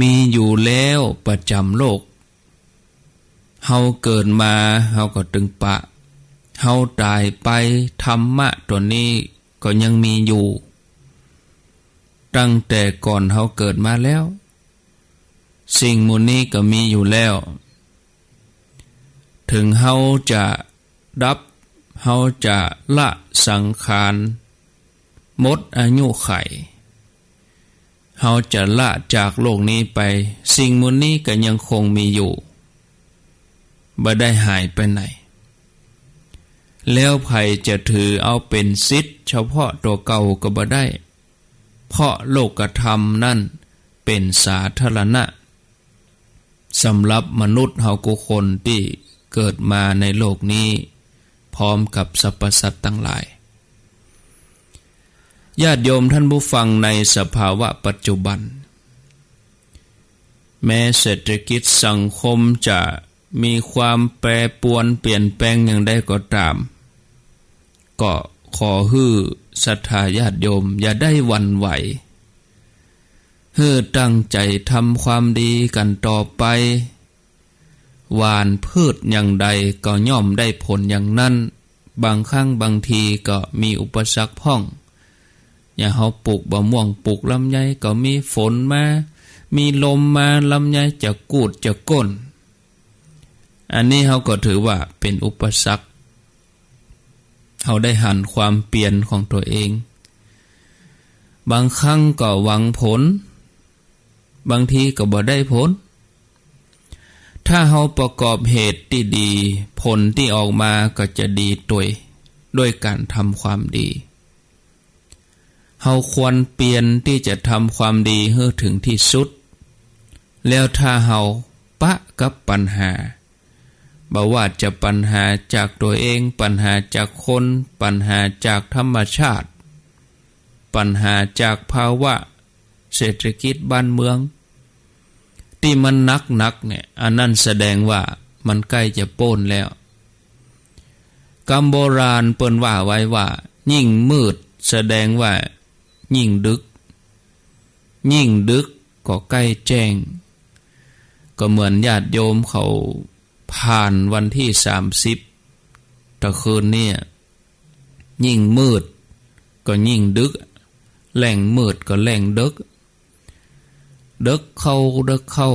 มีอยู่แล้วประจ๋ำโลก เฮาเกิดมาเฮาก็ตึงปะ เฮาต๋ายไป ธรรมะตั๋วนี้ก็ยังมีอยู่ ตั้งแต่ก่อนเฮาเกิดมาแล้ว สิ่งหมู่นี้ก็มีอยู่แล้ว เถิงเฮาจะดับ เฮาจะละสังขาร หมดอายุขัย เฮาจะละจากโลกนี้ไป สิ่งหมู่นี้ก็ยังคงมีอยู่ บ่ได้หายไปไหน แล้วใผจะถือเอาเป๋นสิทธิ์เฉพาะตั๋วเก่าก็บ่ได้ เพราะโลกธรรมนั้นเป๋นสาธารณะ สำหรับมนุษย์เฮากู้คนตี้เกิดมาในโลกนี้ พร้อมกับสรรพสัตว์ตังหลาย ญาติโยมท่านผู้ฟัง ในสภาวะปัจจุบัน แม้เศรษฐกิจสังคมจะมีความแปรปรวนเปลี่ยนแปลงอย่างใดก็ต๋าม ก็ขอหื้อศรัทธาญาติโยมอย่าได้หวั่นไหว หื้อตั้งใจ๋ทำความดีกั๋นต่อไป หว่านพืชอย่างใดก็ย่อมได้ผลอย่างนั้น บางครั้งบางทีก็มีอุปสรรคพ่อง อย่างเฮาปลูกบ่าม่วงปลูกลำไยก็มีฝนมา มีลมมา ลำไยจะกูดจะก้น อันนี้เฮาก็ถือว่าเป๋นอุปสรรค เฮาได้หันความเปลี่ยนของตั๋วเอง บางครั้งก็หวังผล บางทีก็บ่ได้ผล ถ้าเฮาประกอบเหตุตี้ดี ผลตี้ออกมาก็จะดีตวย ด้วยก๋านทำความดี เฮาควรเปลี่ยนตี้จะทำความดีหื้อเถิงตี้สุด แล้วถ้าเฮาปะกับปัญหา บ่ว่าจะปัญหาจากตั๋วเอง ปัญหาจากคน ปัญหาจากธรรมชาติ ปัญหาจากภาวะเศรษฐกิจบ้านเมือง ตี้มันหนักๆ เนี่ย อันนั้นแสดงว่ามันใก้จะป๊นแล้ว กำโบราณเปิ้นว่าไว้ว่า ยิ่งมืดแสดงว่ายิ่งดึก ยิ่งดึกก็ใก้แจ้ง ก็เหมือนญาติโยมเขาผ่านวันตี้สามสิบตะคืนเนี่ย ยิ่งมืดก็ยิ่งดึก แหล่งมืดก็แหล่งดึก ดึกเข้า ดึกเข้า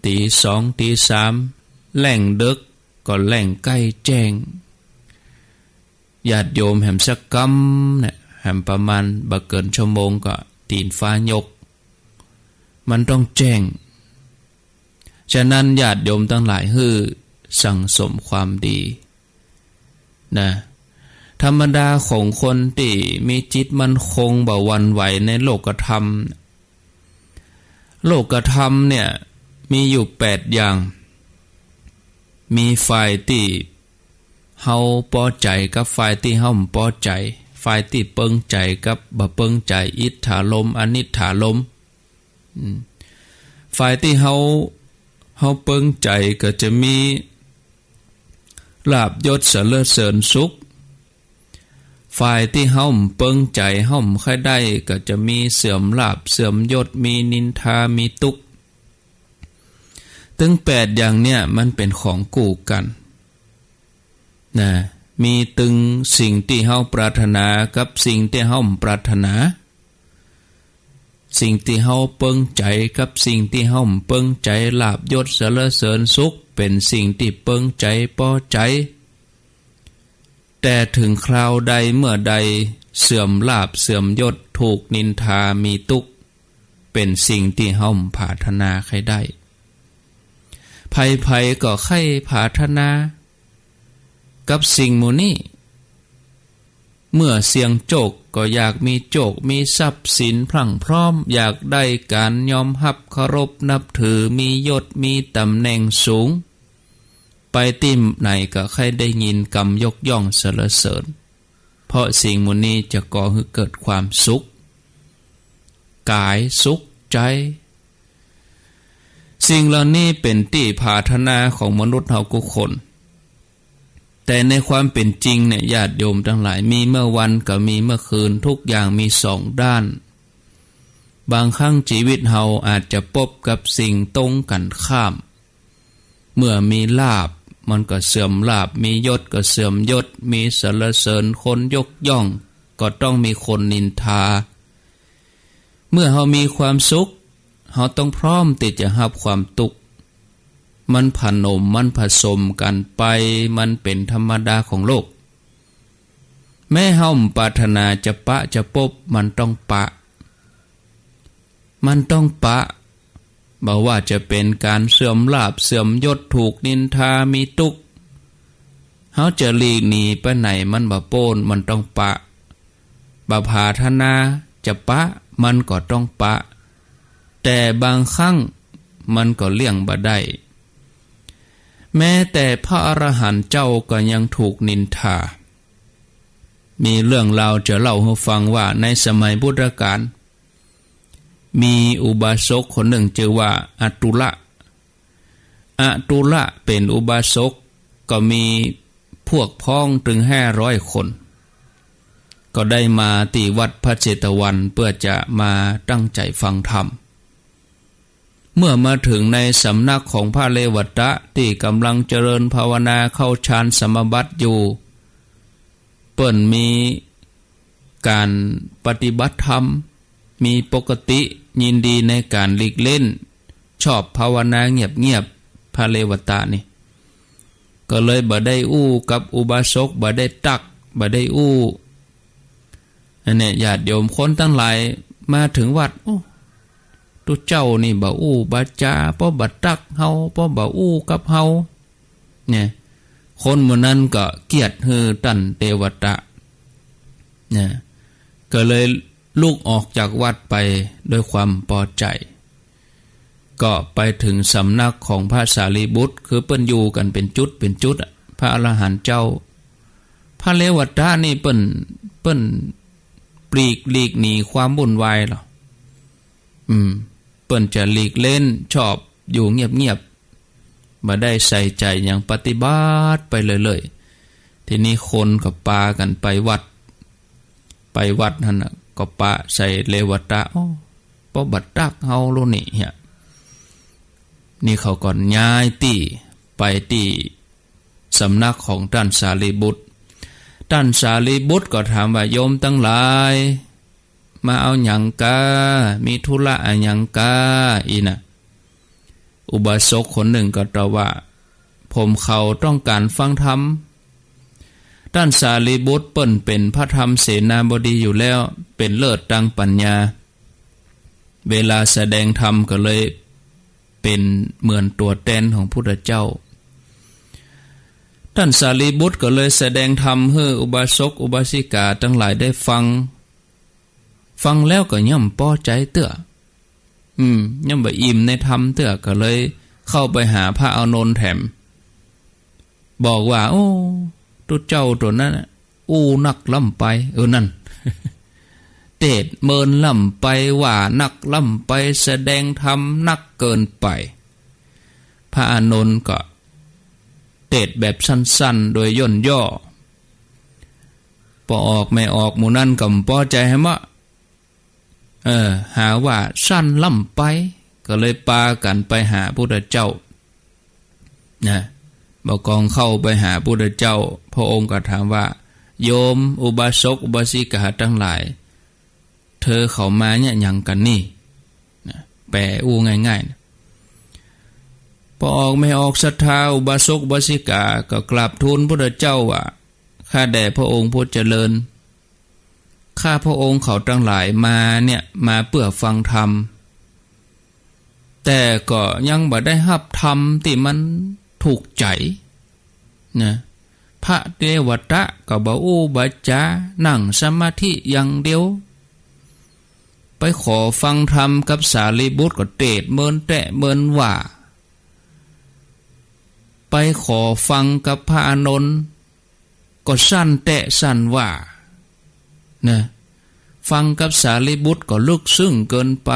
ตี๋สอง ตี๋สาม แหล่งดึกก็แหล่งใก้แจ้ง ญาติโยมแหมสักกำเนี่ย แหมประมาณบ่เกินชั่วโมงก็ตี๋นฟ้ายก มันต้องแจ้ง ฉะนั้นญาติโยมตังหลายหื้อสั่งสมความดี นะ ธรรมดาของคนตี้มีจิตมั่นคงบ่หวั่นไหวในโลกธรรม โลกธรรมเนี่ยมีอยู่แปดอย่าง มีฝ่ายตี้เฮาปอใจ๋กับฝ่ายตี้เฮาบ่ปอใจ๋ ฝ่ายตี้เปิงใจ๋กับบ่เปิงใจ๋ อิทธารมณ์ อนิทธารมณ์ อืม ฝ่ายตี้เฮา เฮาเปิงใจ๋ก็จะมีลาภยศสรรเสริญสุข ฝ่ายตี้เฮาบ่เปิงใจ๋ เฮาบ่ใค่ได้ ก็จะมีเสื่อมลาภ เสื่อมยศ มีนินทา มีตุ๊กข์ ตึงแปดอย่างเนี่ยมันเป๋นของกู้กั๋น นะ มีตึงสิ่งตี้เฮาปรารถนากับสิ่งตี้เฮาบ่ปรารถนา สิ่งตี้เฮาเปิงใจ๋กับสิ่งตี้เฮาบ่เปิงใจ๋ ลาภยศสรรเสริญสุขเป๋นสิ่งตี้เปิงใจ๋ปอใจ๋ แต่เถิงคราวใดเมื่อใดเสื่อมลาภเสื่อมยศ ถูกนินทา มีตุ๊กข์ เป๋นสิ่งตี้เฮาบ่ผาถนาใค่ได้ ใผๆ ก็ใค่ผาถนากับสิ่งหมู่นี้ เมื่อเสี่ยงโจคก็อยากมีโจค มีทรัพย์สินพรั่งพร้อม อยากได้ก๋านยอมฮับเคารพนับถือ มียศ มีต๋ำแหน่งสูง ไปตี้ไหนก็ใค่ได้ยินกำยกย่องสรรเสริญ เพราะสิ่งหมู่นี้จะก่อหื้อเกิดความสุขก๋ายสุขใจ๋ สิ่งเหล่านี้เป๋นตี้ผาถนาของมนุษย์เฮากู้คน แต่ในความเป๋นจริงเนี่ย ญาติโยมตังหลาย มีเมื่อวันก็มีเมื่อคืน ทุกอย่างมีสองด้าน บางครั้งจีวิตเฮาอาจจะปบกับสิ่งตรงกั๋นข้าม เมื่อมีลาภมันก็เสื่อมลาภ มียศก็เสื่อมยศ มีสรรเสริญคนยกย่อง ก็ต้องมีคนนินทา เมื่อเฮามีความสุข เฮาต้องพร้อมตี้จะฮับความตุ๊กข์ มันผนม มันผสมกั๋นไป มันเป๋นธรรมดาของโลก แม้เฮาบ่ปรารถนาจะปะจะปบ มันต้องปะ มันต้องปะ บ่ว่าจะเป๋นก๋านเสื่อมลาภ เสื่อมยศ ถูกนินทา มีตุ๊กข์ เฮาจะหลีกหนีไปไหนมันบ่ป๊น มันต้องปะ บ่ผาถนาจะปะ มันก็ต้องปะ แต่บางครั้งมันก็เลี่ยงบ่ได้ แม้แต่พระอรหันต์เจ้าก็ยังถูกนินทา มีเรื่องราวจะเล่าหื้อฟังว่าในสมัยพุทธกาล มีอุบาสกคนนึ่งจื้อว่าอตุละ อตุละเป๋นอุบาสก ก็มีพวกพ้องตึงห้าร้อยคน ก็ได้มาตี้วัดพระเจตวันเพื่อจะมาตั้งใจ๋ฟังธรรม เมื่อมาเถิงในสำนักของพระเรวัตะตี้ก่ำลังเจริญภาวนาเข้าฌานสมาบัติอยู่ เปิ้นมีก๋านปฏิบัติธรรม มีปกติยินดีในก๋านหลีกเล่น ชอบภาวนาเงียบๆ พระเรวัตะนี่ ก็เลยบ่ได้อู้กับอุบาสก บ่ได้ตั๊ก บ่ได้อู้ อันนี้ญาติโยมคนตังหลายมาเถิงวัด โอ้ ตุ๊เจ้านี่บ่อู้บ่จ๋า ป้อบ่ตั๊กเฮา ป้อบ่อู้กับเฮา เนี่ย คนหมู่นั้นก็เกลียดหื้อต้านเรวัตะ เนี่ย ก็เลยลุกออกจากวัดไปด้วยความปอใจ๋ ก็ไปเถิงสำนักของพระสารีบุตร คือเปิ้นอยู่กั๋นเป๋นจุดเป๋นจุดอะ พระอรหันต์เจ้า พระเรวัตะนี่เปิ้น เปิ้นปลีกหลีกหนีความวุ่นวายลอ อืม เปิ้นจะหลีกเล่น ชอบอยู่เงียบๆ บ่ได้ใส่ใจ๋หยัง ปฏิบัติไปเรื่อยๆ ทีนี้คนก็ปากั๋นไปวัด ไปวัดหั้นน่ะ ก็ปะใส่เรวัตะ โอ้ ป้อบ่ตั๊กเฮาลูกนี่เหีย นี่เขาก็ย้ายตี้ไปตี้สำนักของต้านสารีบุตร ต้านสารีบุตรก็ถามว่า โยมตังหลาย มาเอาหยังกา มีธุระอะหยังกา อี้น่ะ อุบาสกคนนึ่งก็ตอบว่า ผมเขาต้องก๋านฟังธรรม ต้านสารีบุตรเปิ้นเป๋นพระธรรมเสนาบดีอยู่แล้ว เป๋นเลิศตางปั๋ญญา เวลาแสดงธรรมก็เลยเป๋นเหมือนตั๋วแตนของพุทธเจ้า ต้านสารีบุตรก็เลยแสดงธรรมหื้ออุบาสกอุบาสิกาตังหลายได้ฟัง ฟังแล้วก็ยังบ่ปอใจ๋เตื้อ อืม ยังบ่อิ่มในธรรมเตื้อ ก็เลยเข้าไปหาพระอานนท์แถม บอกว่า โอ้ ตุ๊เจ้าตั๋วนั้นน่ะ อู้นักล้ำไป เออ นั่น เตศน์เมินล้ำไป ว่านักล้ำไป แสดงธรรมนักเกินไป พระอานนท์ก็เตศน์แบบสั้นๆ โดยย่นย่อ ป้อออกแม่ออกหมู่นั้นก็บ่ปอใจ๋แหม เออ หาว่าสั้นล้ำไป ก็เลยปากั๋นไปหาพุทธเจ้า นะ บ่ากองเข้าไปหาพุทธเจ้า พระองค์ก็ถามว่า โยมอุบาสกอุบาสิกาตังหลาย เธอเขามาเยียะหยังกั๋นนี่ นะ แปลอู้ง่ายๆ นะ ป้อออกแม่ออกศรัทธาอุบาสกอุบาสิกาก็กราบทูลพุทธเจ้าว่า ข้าแต่พระองค์ผู้เจริญ ข้าพระองค์เขาตังหลายมาเนี่ย มาเปื้อฟังธรรม แต่ก็ยังบ่ได้ฮับธรรมตี้มันถูกใจ๋ นะ พระเรวัตะก็บ่อู้บ่จ๋า นั่งสมาธิอย่างเดียว ไปขอฟังธรรมกับสารีบุตรก็เตศน์เมินแต๊ะเมินว่า ไปขอฟังกับพระอานนท์ ก็สั้นแต๊ะสั้นว่า นะ ฟังกับสารีบุตรก็ลึกซึ้งเกินไป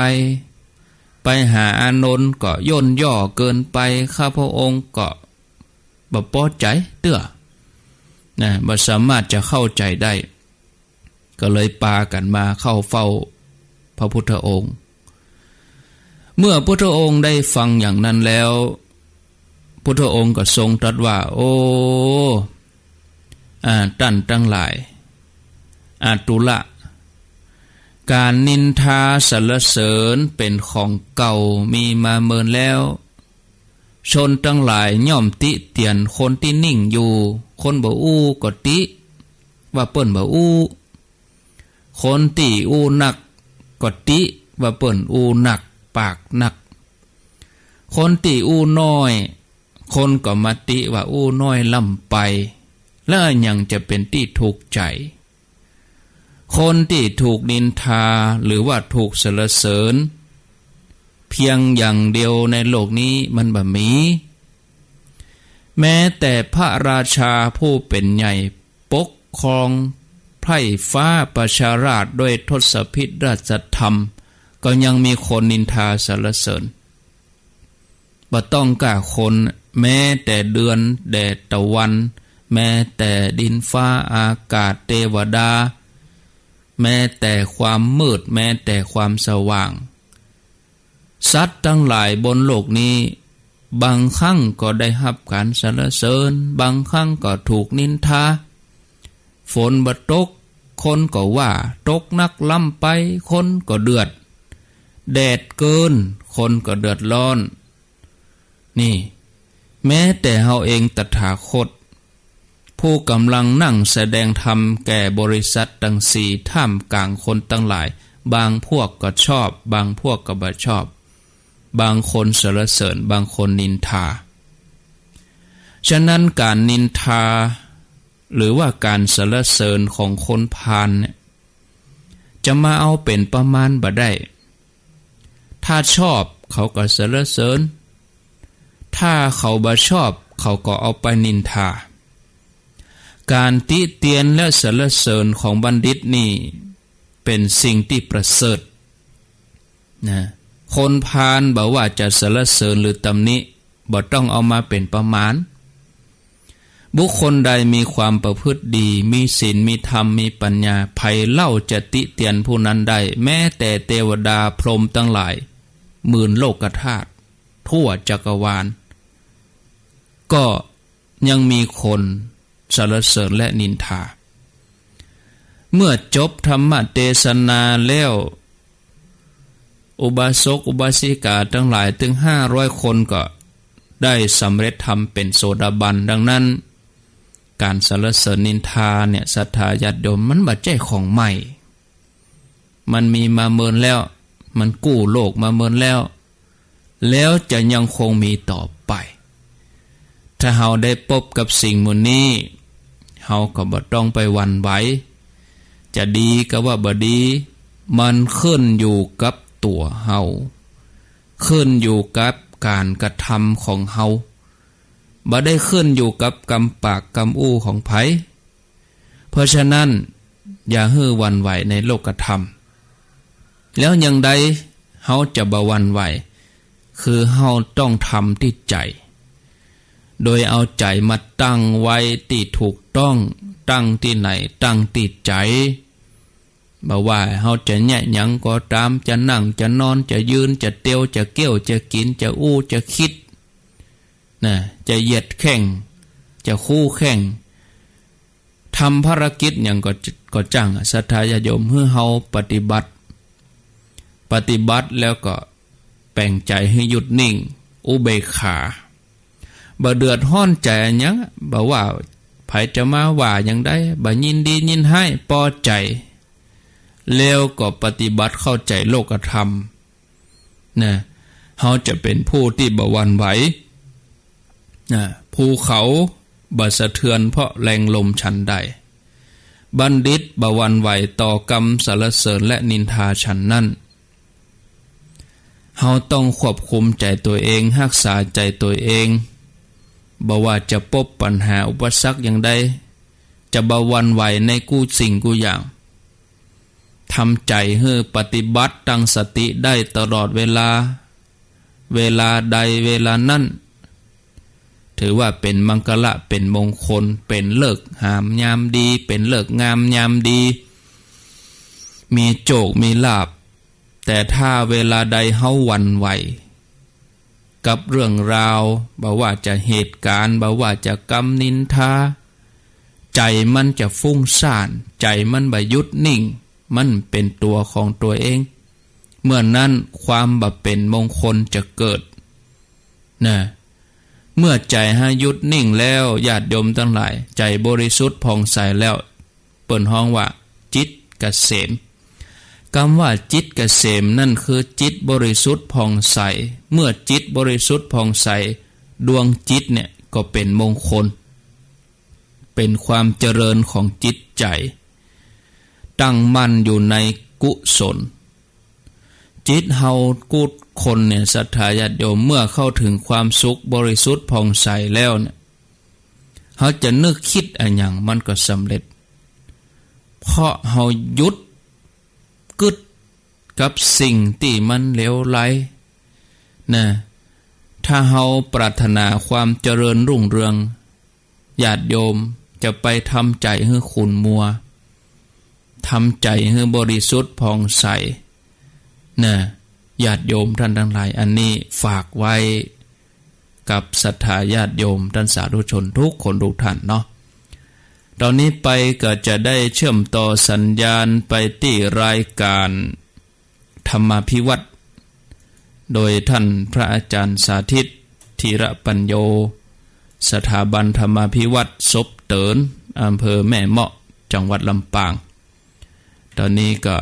ไปหาอานนท์ก็ย่นย่อเกินไป ข้าพระองค์ก็บ่ปอใจ๋เตื้อ นะ บ่สามารถจะเข้าใจ๋ได้ ก็เลยปากั๋นมาเข้าเฝ้าพระพุทธองค์ เมื่อพุทธองค์ได้ฟังอย่างนั้นแล้ว พุทธองค์ก็ทรงตรัสว่า โอ้ อ่า ต้านตังหลาย อาตุละ ก๋านนินทาสรรเสริญเป๋นของเก่ามีมาเมินแล้ว ชนตังหลายย่อมติเตียนคนตี้นิ่งอยู่ คนบ่อู้ก็ติว่าเปิ้นบ่อู้ คนตี้อู้นักก็ติว่าเปิ้นอู้นัก ปากนัก คนตี้อู้น้อย คนก็มาติว่าอู้น้อยล้ำไป แล้วอะหยังจะเป๋นตี้ถูกใจ๋ คนตี้ถูกนินทาหรือว่าถูกสรรเสริญ เพียงอย่างเดียวในโลกนี้มันบ่มี แม้แต่พระราชาผู้เป๋นใหญ่ปกครองไพร่ฟ้าประชาราษฎร์ด้วยทศพิธราชธรรม ก็ยังมีคนนินทาสรรเสริญ บ่ต้องก้าคน แม้แต่เดือนแดดตะวัน แม้แต่ดินฟ้าอากาศเตวดา แม้แต่ความมืด แม้แต่ความสว่าง สัตว์ตังหลายบนโลกนี้ บางครั้งก็ได้ฮับก๋านสรรเสริญ บางครั้งก็ถูกนินทา ฝนบ่ตก คนก็ว่าตกนักล้ำไป คนก็เดือด แดดเกิน คนก็เดือดร้อน นี่ แม้แต่เฮาเองตถาคต ผู้ก๋ำลังนั่งแสดงธรรมแก่บริษัทตังสี่ ท่ามกลางคนตังหลาย บางพวกก็ชอบ บางพวกก็บ่ชอบ บางคนสรรเสริญ บางคนนินทา ฉะนั้นก๋านนินทา หรือว่าก๋านสรรเสริญของคนพาลเนี่ย จะมาเอาเป๋นประมาณบ่ได้ ถ้าชอบเขาก็สรรเสริญ ถ้าเขาบ่ชอบเขาก็เอาไปนินทา ก๋านติเตียนและสรรเสริญของบัณฑิตนี่เป๋นสิ่งตี้ประเสริฐ นะ คนพาลบ่ว่าจะสรรเสริญหรือตำหนิ บ่ต้องเอามาเป๋นประมาณ บุคคลใดมีความประพฤติดี มีศีล มีธรรม มีปัญญา ใผเล่าจะติเตียนผู้นั้นได้ แม้แต่เตวดาพรหมตังหลายหมื่นโลกธาตุทั่วจักรวาล ก็ยังมีคนสรรเสริญและนินทา เมื่อจบธรรมเตสนาแล้ว อุบาสกอุบาสิกาตังหลายตึงห้าร้อยคนก็ได้สำเร็จธรรมเป๋นโสดาบัน ดังนั้น ก๋านสรรเสริญนินทาเนี่ย ศรัทธาญาติโยม มันบ่ใจ้ของใหม่ มันมีมาเมินแล้ว มันกู้โลกมาเมินแล้ว แล้วจะยังคงมีต่อไป ถ้าเฮาได้ปบกับสิ่งหมู่นี้ เฮาก็บ่ต้องไปหวั่นไหว จะดีกาว่าบ่ดี มันขึ้นอยู่กับตั๋วเฮา ขึ้นอยู่กับก๋านกระทำของเฮา บ่ได้ขึ้นอยู่กับกำปากกำอู้ของใผ เพราะฉะนั้น อย่าหื้อหวั่นไหวในโลกธรรม แล้วอย่างใดเฮาจะบ่หวั่นไหว คือเฮาต้องทำตี้ใจ๋ โดยเอาใจ๋มาตั้งไว้ตี้ถูกต้อง ตั้งตี้ไหน ตั้งตี้ใจ๋ บ่ว่าเฮาจะแยะหยังก็ต๋าม จะนั่ง จะนอน จะยืน จะเตียว จะเกี้ยว จะกิ๋น จะอู้ จะกึ๊ด นะ จะเหยียดแข้ง จะคู่แข้ง ทำภารกิจหยังก็ ก็จ้าง ศรัทธาญาติโยม หื้อเฮาปฏิบัติ ปฏิบัติแล้วก็แป๋งใจ๋หื้อหยุดนิ่ง อุเบกขา บ่เดือดฮ้อนใจ๋อะหยัง บ่ว่าใผจะมาว่าอย่างใด บ่ยินดียินฮ้าย ปอใจ๋ แล้วก็ปฏิบัติเข้าใจ๋โลกธรรม นะ เฮาจะเป๋นผู้ตี้บ่หวั่นไหว นะ ภูเขาบ่สะเทือนเพราะแรงลมฉันใด บัณฑิตบ่หวั่นไหวต่อกำสรรเสริญและนินทาฉันนั้น เฮาต้องควบคุมใจ๋ตั๋วเอง ฮักษาใจ๋ตั๋วเอง บ่ว่าจะปบปัญหาอุปสรรคอย่างใด จะบ่หวั่นไหวในกู้สิ่งกู้อย่าง ทำใจ๋หื้อปฏิบัติตั้งสติได้ตลอดเวลา เวลาใดเวลานั้น ถือว่าเป๋นมังคละ เป๋นมงคล เป๋นฤกษ์หามยามดี เป๋นฤกษ์งามยามดี มีโจคมีลาภ แต่ถ้าเวลาใดเฮาหวั่นไหว กับเรื่องราว บ่ว่าจะเหตุก๋ารณ์ บ่ว่าจะกำนินทา ใจ๋มันจะฟุ้งซ่าน ใจ๋มันบ่หยุดนิ่ง มันเป๋นตั๋วของตั๋วเอง เมื่อนั้นความบ่เป๋นมงคลจะเกิด นะ เมื่อใจ๋เฮาหยุดนิ่งแล้ว ญาติโยมตังหลาย ใจ๋บริสุทธิ์ผ่องใสแล้ว เปิ้นฮ้องว่าจิตเกษม กำว่าจิตเกษมนั้นคือจิตบริสุทธิ์ผ่องใส เมื่อจิตบริสุทธิ์ผ่องใส ดวงจิตเนี่ยก็เป๋นมงคล เป๋นความเจริญของจิตใจ๋ ตั้งมั่นอยู่ในกุศล จิตเฮากู้คนเนี่ย ศรัทธาญาติโยม เมื่อเข้าถึงความสุขบริสุทธิ์ผ่องใสแล้วเนี่ย เฮาจะนึกคิดอะหยังมันก็สำเร็จ เพราะเฮาหยุดกึ๊ดกับสิ่งตี้มันเลวร้าย นะ ถ้าเฮาปรารถนาความเจริญรุ่งเรือง ญาติโยมจะไปทำใจ๋หื้อขุ่นมัว ทำใจ๋หื้อบริสุทธิ์ผ่องใส นะ ญาติโยมท่านตังหลาย อันนี้ฝากไว้กับศรัทธาญาติโยมต้านสาธุชนกู้คนกู้ต้านเนาะ ต๋อนนี้ไปก็จะได้เชื่อมต่อสัญญาณไปตี้รายก๋าน ธรรมาภิวัตน์ โดยต้านพระอาจ๋ารย์สาธิต ธีระปัญโญ สถาบันธรรมาภิวัตน์ ศพเติ๋น อำเภอแม่เมาะ จังหวัดลำปาง ต๋อนนี้ก็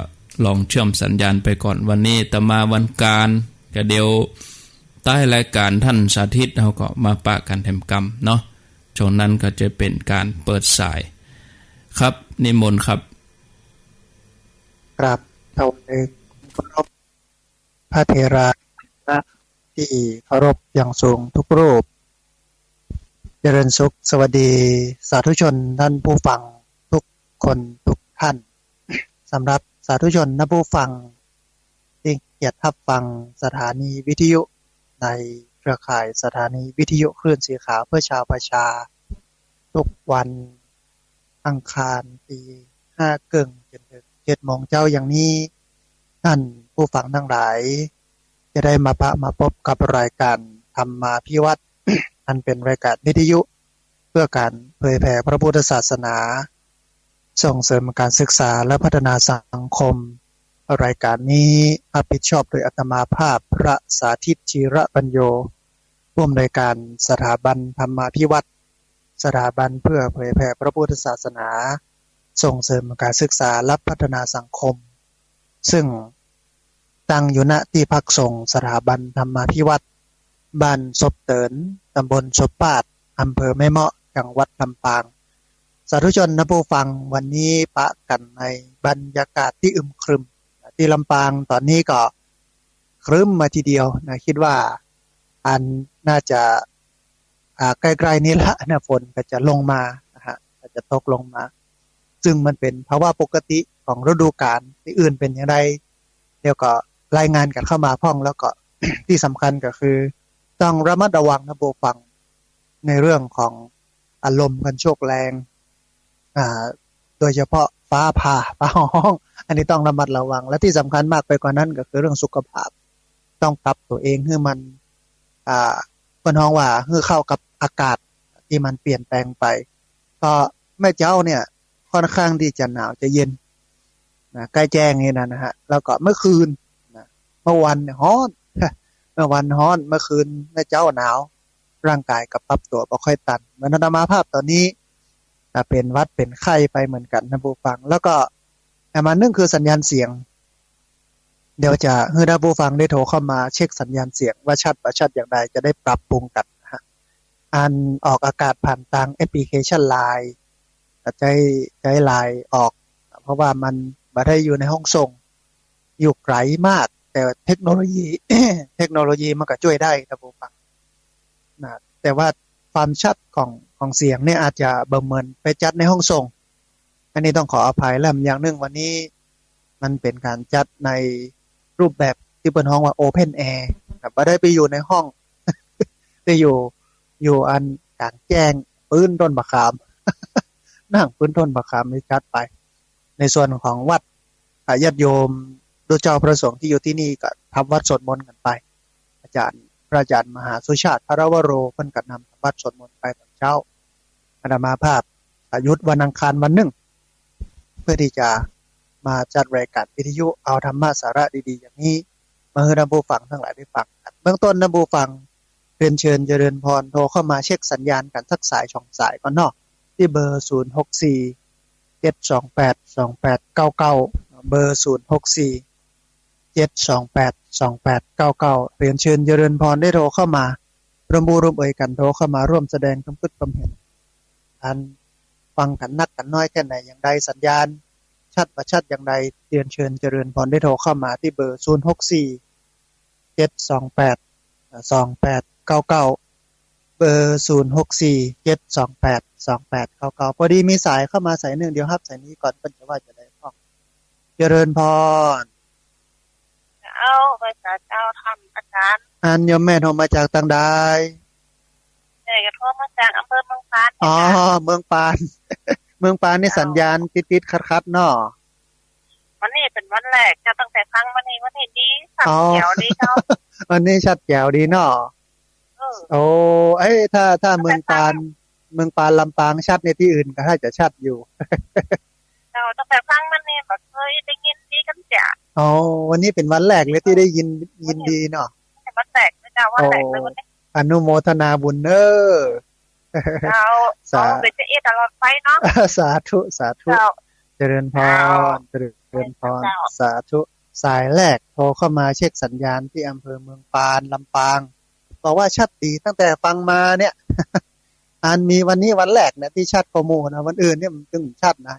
ลองเชื่อมสัญญาณไปก่อน วันนี้อาตมาวันก๋าน ก็เดี๋ยวต้านรายก๋านต้านสาธิตเฮาก็มาปะกั๋นแถมกำเนาะ ช่วงนั้นก็จะเป๋นก๋านเปิดสาย ครับ นิมนต์ครับ กราบถวายความเคารพพระเถราที่เคารพอย่างสูงทุกรูป เจริญสุข สวัสดีสาธุชนท่านผู้ฟังทุกคนทุกท่าน สำหรับสาธุชนท่านผู้ฟังที่เกียรติฮับฟังสถานีวิทยุในเครือข่ายสถานีวิทยุคลื่นสีขาวเพื่อชาวประชา ทุกวันอังคารตีห้าเกิ่งจนเถิงเจ็ดโมงเจ๊าอย่างนี้ ท่านผู้ฟังตังหลาย จะได้มาปะมาปบกับรายก๋านธรรมาภิวัตน์ อันเป๋นรายก๋านวิทยุเพื่อก๋านเผยแผ่พระพุทธศาสนา ส่งเสริมก๋านศึกษาและพัฒนาสังคม รายก๋านนี้ฮับผิดชอบโดยอาตมาภาพพระสาธิต ธีระปัญโญ ผู้อำนวยก๋านสถาบันธรรมาภิวัตน์ สถาบันเพื่อเผยแผ่พระพุทธศาสนา ส่งเสริมก๋านศึกษาและพัฒนาสังคม ซึ่งตั้งอยู่ ณ ตี้พักสงฆ์สถาบันธรรมาภิวัตน์ บ้านศพเติ๋น ตำบลศพปาด อำเภอแม่เมาะ จังหวัดลำปาง สาธุชนท่านผู้ฟัง วันนี้ปะกั๋นในบรรยากาศตี้อึมครึม ตี้ลำปางต๋อนนี้ก็ครึ้มมาทีเดียวนะ กึ๊ดว่าอันน่าจะ อ่า ใก้ๆ นี้ละนะ ฝนก็จะลงมานะฮะ ก็จะตกลงมา ซึ่งมันเป๋นภาวะปกติของฤดูก๋าล ตี้อื่นเป๋นอย่างใด เดี๋ยวก็รายงานกั๋นเข้ามาพ่อง แล้วก็ ตี้สำคัญก็คือ ต้องระมัดระวังนะผู้ฟัง ในเรื่องของอารมณ์กันโชกแรง อ่า โดยเฉพาะฟ้าผ่า ฟ้าฮ้อง อันนี้ต้องระมัดระวัง และตี้สำคัญมากไปกว่านั้นก็คือเรื่องสุขภาพ ต้องปรับตั๋วเองหื้อมัน อ่า เปิ้นฮ้องว่าหื้อเข้ากับอากาศตี้มันเปลี่ยนแปลงไป เพราะแม่เจ๊าเนี่ยค่อนข้างตี้จะหนาวจะเย็นนะ ใก้แจ้งนี่นะ นะฮะ แล้วก็เมื่อคืนนะ เมื่อวันเนี่ยฮ้อน เมื่อวันฮ้อน เมื่อคืนแม่เจ๊าหนาว ร่างก๋ายก็ปรับตั๋วบ่ค่อยตัน เหมือนอาตมาภาพต๋อนนี้ อ่า เป๋นหวัดเป๋นไข้ไปเหมือนกั๋นนะผู้ฟัง แล้วก็ อ่า มานึ่งคือสัญญาณเสียง เดี๋ยวจะหื้อท่านผู้ฟังได้โทรเข้ามาเช็คสัญญาณเสียงว่าชัดบ่ชัดอย่างใด จะได้ปรับปรุงกั๋นนะฮะ อันออกอากาศผ่านตางแอปพลิเคชันไลน์ ก็ใจ๊ ใจ๊ไลน์ออก เพราะว่ามันบ่ได้อยู่ในห้องส่ง อยู่ไก๋มาก แต่เทคโนโลยี เทคโนโลยีมันก็จ้วยได้ครับผู้ฟังนะ แต่ว่าความชัดของ ของเสียงเนี่ยอาจจะบ่เหมือนไปจัดในห้องส่ง อันนี้ต้องขออภัย และอย่างนึ่งวันนี้ มันเป๋นก๋านจัดในรูปแบบตี้เปิ้นฮ้องว่า Open Air ครับ บ่ได้ไปอยู่ในห้อง ไปอยู่ อยู่อันก๋างแจ้ง ปื๊นต้นบ่าขาม นั่งปื๊นต้นบ่าขามนี่จัดไป ในส่วนของวัด อ่า ญาติโยม ลูกเจ้าพระสงฆ์ตี้อยู่ตี้นี่ก็ทำวัตรสวดมนต์กั๋นไป อาจ๋ารย์ พระอาจ๋ารย์มหาสุชาติ ภรวโร เปิ้นก็นำทำวัตรสวดมนต์ไปต๋อนเจ๊า อาตมาภาพก็หยุดวันอังคารวันนึ่ง เปื้อตี้จะมาจัดรายก๋านวิทยุ เอาธรรมะสาระดีๆ อย่างนี้ มาหื้อท่านผู้ฟังตังหลายได้ฟังกั๋น เบื้องต้นท่านผู้ฟัง เรียนเชิญเจริญพร โทรเข้ามาเช็คสัญญาณกั๋นสักสายสองสายก่อนเนาะ ตี้เบอร์ ศูนย์หกสี่ เจ็ดสองแปด สองแปดเก้าเก้า เบอร์ ศูนย์หกสี่ เจ็ดสองแปด สองแปดเก้าเก้า เรียนเชิญเจริญพรได้โทรเข้ามา ร่วมอู้ร่วมเอ่ยกั๋น โทรเข้ามาร่วมแสดงความกึ๊ดความเห็น อันฟังกั๋นนักกั๋นน้อยแค่ไหนอย่างใด สัญญาณชัดบ่ชัดอย่างใด เรียนเชิญเจริญพรได้โทรเข้ามาตี้เบอร์ ศูนย์หกสี่ เจ็ดสองแปด สองแปดเก้าเก้า เบอร์ ศูนย์หกสี่ เจ็ดสองแปด สองแปดเก้าเก้า พอดีมีสายเข้ามาสายนึ่ง เดี๋ยวฮับสายนี้ก่อน เปิ้นจะว่าจะใดพ่อง เจริญพร เจ้า ไหว้สาเจ้าท่านอาจ๋ารย์ อันโยมแม่โทรมาจากตางใด เอ่อ ก็โทรมาจากอำเภอเมืองปาน อ๋อ นี่ค่ะ เมืองปาน เมืองปานนี่ เจ้า สัญญาณติดๆ ขัดๆ เนาะ วันนี้เป๋นวันแรกเจ้า ตั้งแต่ฟังมานี่ วันนี้ดี ชัดแจ๋วดีเจ้า อ๋อ วันนี้ชัดแจ๋วดีเนาะ เออ โอ้ เอ้ย ถ้า ถ้า ตั้งแต่ฟัง เมืองปาน เมืองปานลำปางชัดนี่ ตี้อื่นก็น่าจะชัดอยู่ เจ้า ตั้งแต่ฟังมานี่บ่เกยได้ยินดีกั๋นเสีย อ๋อ วันนี้เป๋นวันแรกเลยตี้ได้ยิน ยินดีเนาะ วันนี้เป๋นวันแรกเลยเจ้า วันแรกเลยวันนี้ โอ้ อนุโมทนาบุญเน้อ เจ้า สา เอาเป๋นจะอี้ตลอดไปเนาะ สาธุ สาธุ เจ้า เจริญพร เจ้า เจริญพร เจ้า สาธุ สายแรกโทรเข้ามาเช็คสัญญาณตี้อำเภอเมืองปาน ลำปาง บอกว่าชัดดี ตั้งแต่ฟังมาเนี่ย อันมีวันนี้วันแรกเนี่ยตี้ชัดกว่าหมู่นะ วันอื่นเนี่ยมันตึงชัดนะ